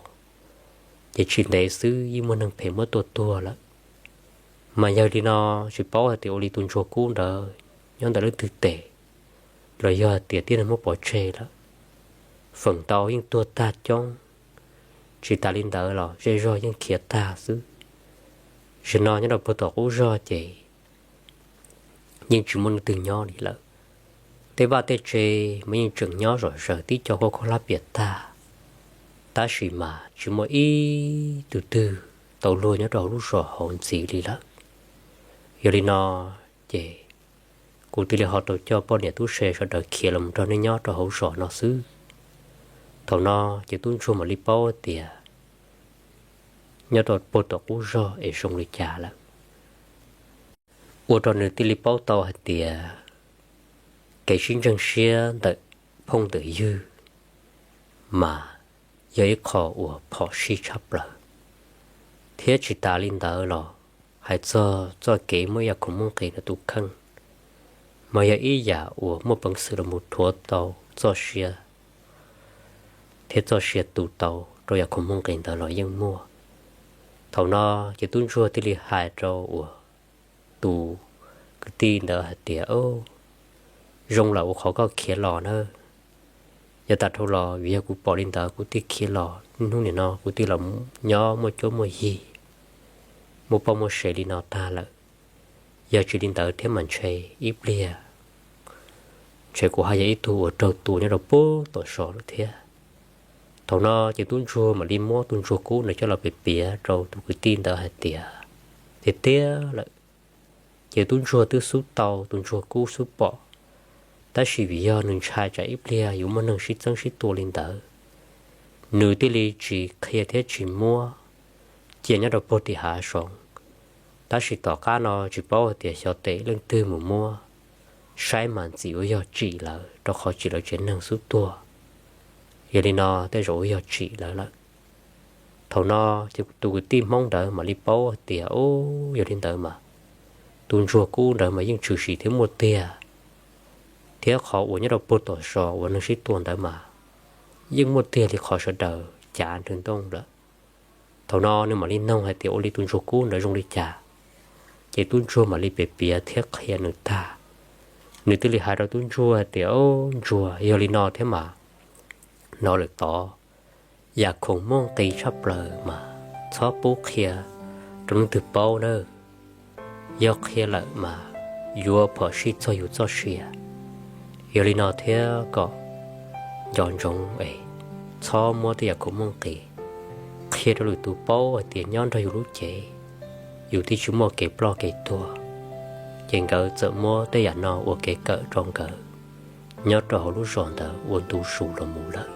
ces tsis ntev xwb yeej muaj neeg phem muab tua tuag lawm. Mas yog li no tsis paub hais tias ua li tus ntsuag kub ntawd nyob ntawm leej twg tes, los yog hais tias tib neeg muab pov tseg lawm. Feem ntau yeej tuag tag coob, tsis tas li ntawd los zej zog yeej khiav tag xwb. Zaum no nyob rau puag tom qub zog ces yeej tsis muaj leej twg nyob li lawm. Tej vaj tej tse mas yeej tseem nyob zom zaws tib co khaub khaub hlab piam tag, tab sis mas tsis muaj ib tug twg tau luag nyob rau hauv lub zos hauv ntxiv li lawm. Yog li no ces kuv thiaj li ho tau coj poj niam tub se sawv daws khiav los nrog nej nyob rau hauv zos no xwb. Thaum no ces tub ntsuag mam li paub tias nyob rau puag tom qub zog es zoo li cas lawm. Ua rau nws thiaj li paub tau hais tias kev sib ntseeg siab ntawm phooj ntawm ywg mas yog ib qho uas phom sij tshaj plaws, thiab tsis tas li ntawd los hais txog txoj kev muaj ib yam khoom muaj nqis ntawm tus kheej, mas yog ib yam uas muaj peev xwm los mus rhuav tau txoj sia thiab txoj sia tu tau rau yam khoom muaj nqis ntawd los yeej muaj. Thaum no ces tub ntsuag thiaj li hais rau uas tus kwv tij ntawd hais tias, Zoo lawm ua qhov koj khiav los na. Yog tas dhau los vim yog kuv pom li ntawd kuv thiaj khiav los, niaj hnub nim no kuv thiaj los nyob muaj cuab muaj yig, muaj poj muaj sev li no tag lawm. Yog tsis li ntawd thiab mas ntshe ib pliag ntshe kuv haj yog ib tug uas raug tua nyob rau puag tom zos lawm thiab. Thaum no ces tub ntsuag mam li muab tus ntsuag kub ntawd coj los piav piav rau tus kwv tij ntawd hais tias tiag tiag lawm, ces tub ntsuag twb xub tau tus ntsuag kub xub pom, tab sis vim yog nws ntshai tsam ib pliag yuav muaj neeg sib txeeb sib tua li ntawd, nws thiaj li tsis qhia thiab tsis muab cia nyob rau puag tim hav zoov. Tab sis tom qab no tsis paub hais tias xyov tes leej twg mus muab, saib mas ntxim ua yog tsim lawv, rau qhov tsim lawv tsev neeg xub tuag. Yog li no tej zaum ua yog tsim lawv lawm. Thaum no ces tus kwv tij Hmoob ntawd mam li paub hais tias, Ub, yog li ntawd mas tus ntsuag kub ntawd mas yeej tshwm sim thiab muaj tiag, thiab qhov uas nyob rau puag tom zos uas neeg sib tua ntawd mas yeej muaj tiag li qhov sawv daws cav nrhw ntooj lawm. Thaum no nws mam li noog hais tias ua li tus ntsuag kub ntawd zoo li cas. Ces tub ntsuag mam li piav piav thiab qhia nws tag. Nws thiaj li hais rau tub ntsuag hais tias, Au, ntsuag, yog li no thiab mas, hnov lawm tod, yam khoom muaj nqis tshaj plaws mas txhob pub qhia rau leej twg paub nawb. Yog qhia lawm mas yuav phom sij txog yus txoj sia. Yog li no thiab kom nco ntsoov es txhob muab tej yam khoom muaj nqis qhia rau lwm tus paub hais tias nyob nrog yus lub cev, yus twb tsis muaj kev ploj kev tuag, ces nkawd txawm muab tej yam no ua kev kawm rau nkawd nyob rau hauv lub zos ntawd ua ntu zus los mus lawm.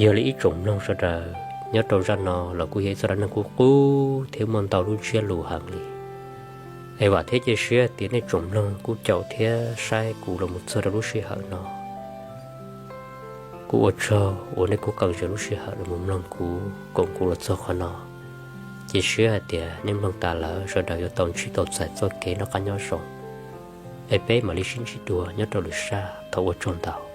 Yog li ib tsoom mloog sawv daws, nyob rau zaj no los kuj yog ib zaj dab neeg kub qub thiab muaj ntau lub ntsiab lus heev li. Es vam thiab cia siab tias nej tsoom mloog kuj caum thiab saib kuv los mus txog rau lub sij hawm no. Kuj ua tsaug uas nej kuj qee zog lub sij hawm los mus mloog kuv, koom kuv los txog qhov no. Cia siab hais tias nej mloog tas lawm sawv daws yuav tau ntsib tau txais txoj kev noj qab nyob zoo. Es peb mam li sib ntsib dua nyob rau lwm zaj, thov ua tsaug ntau.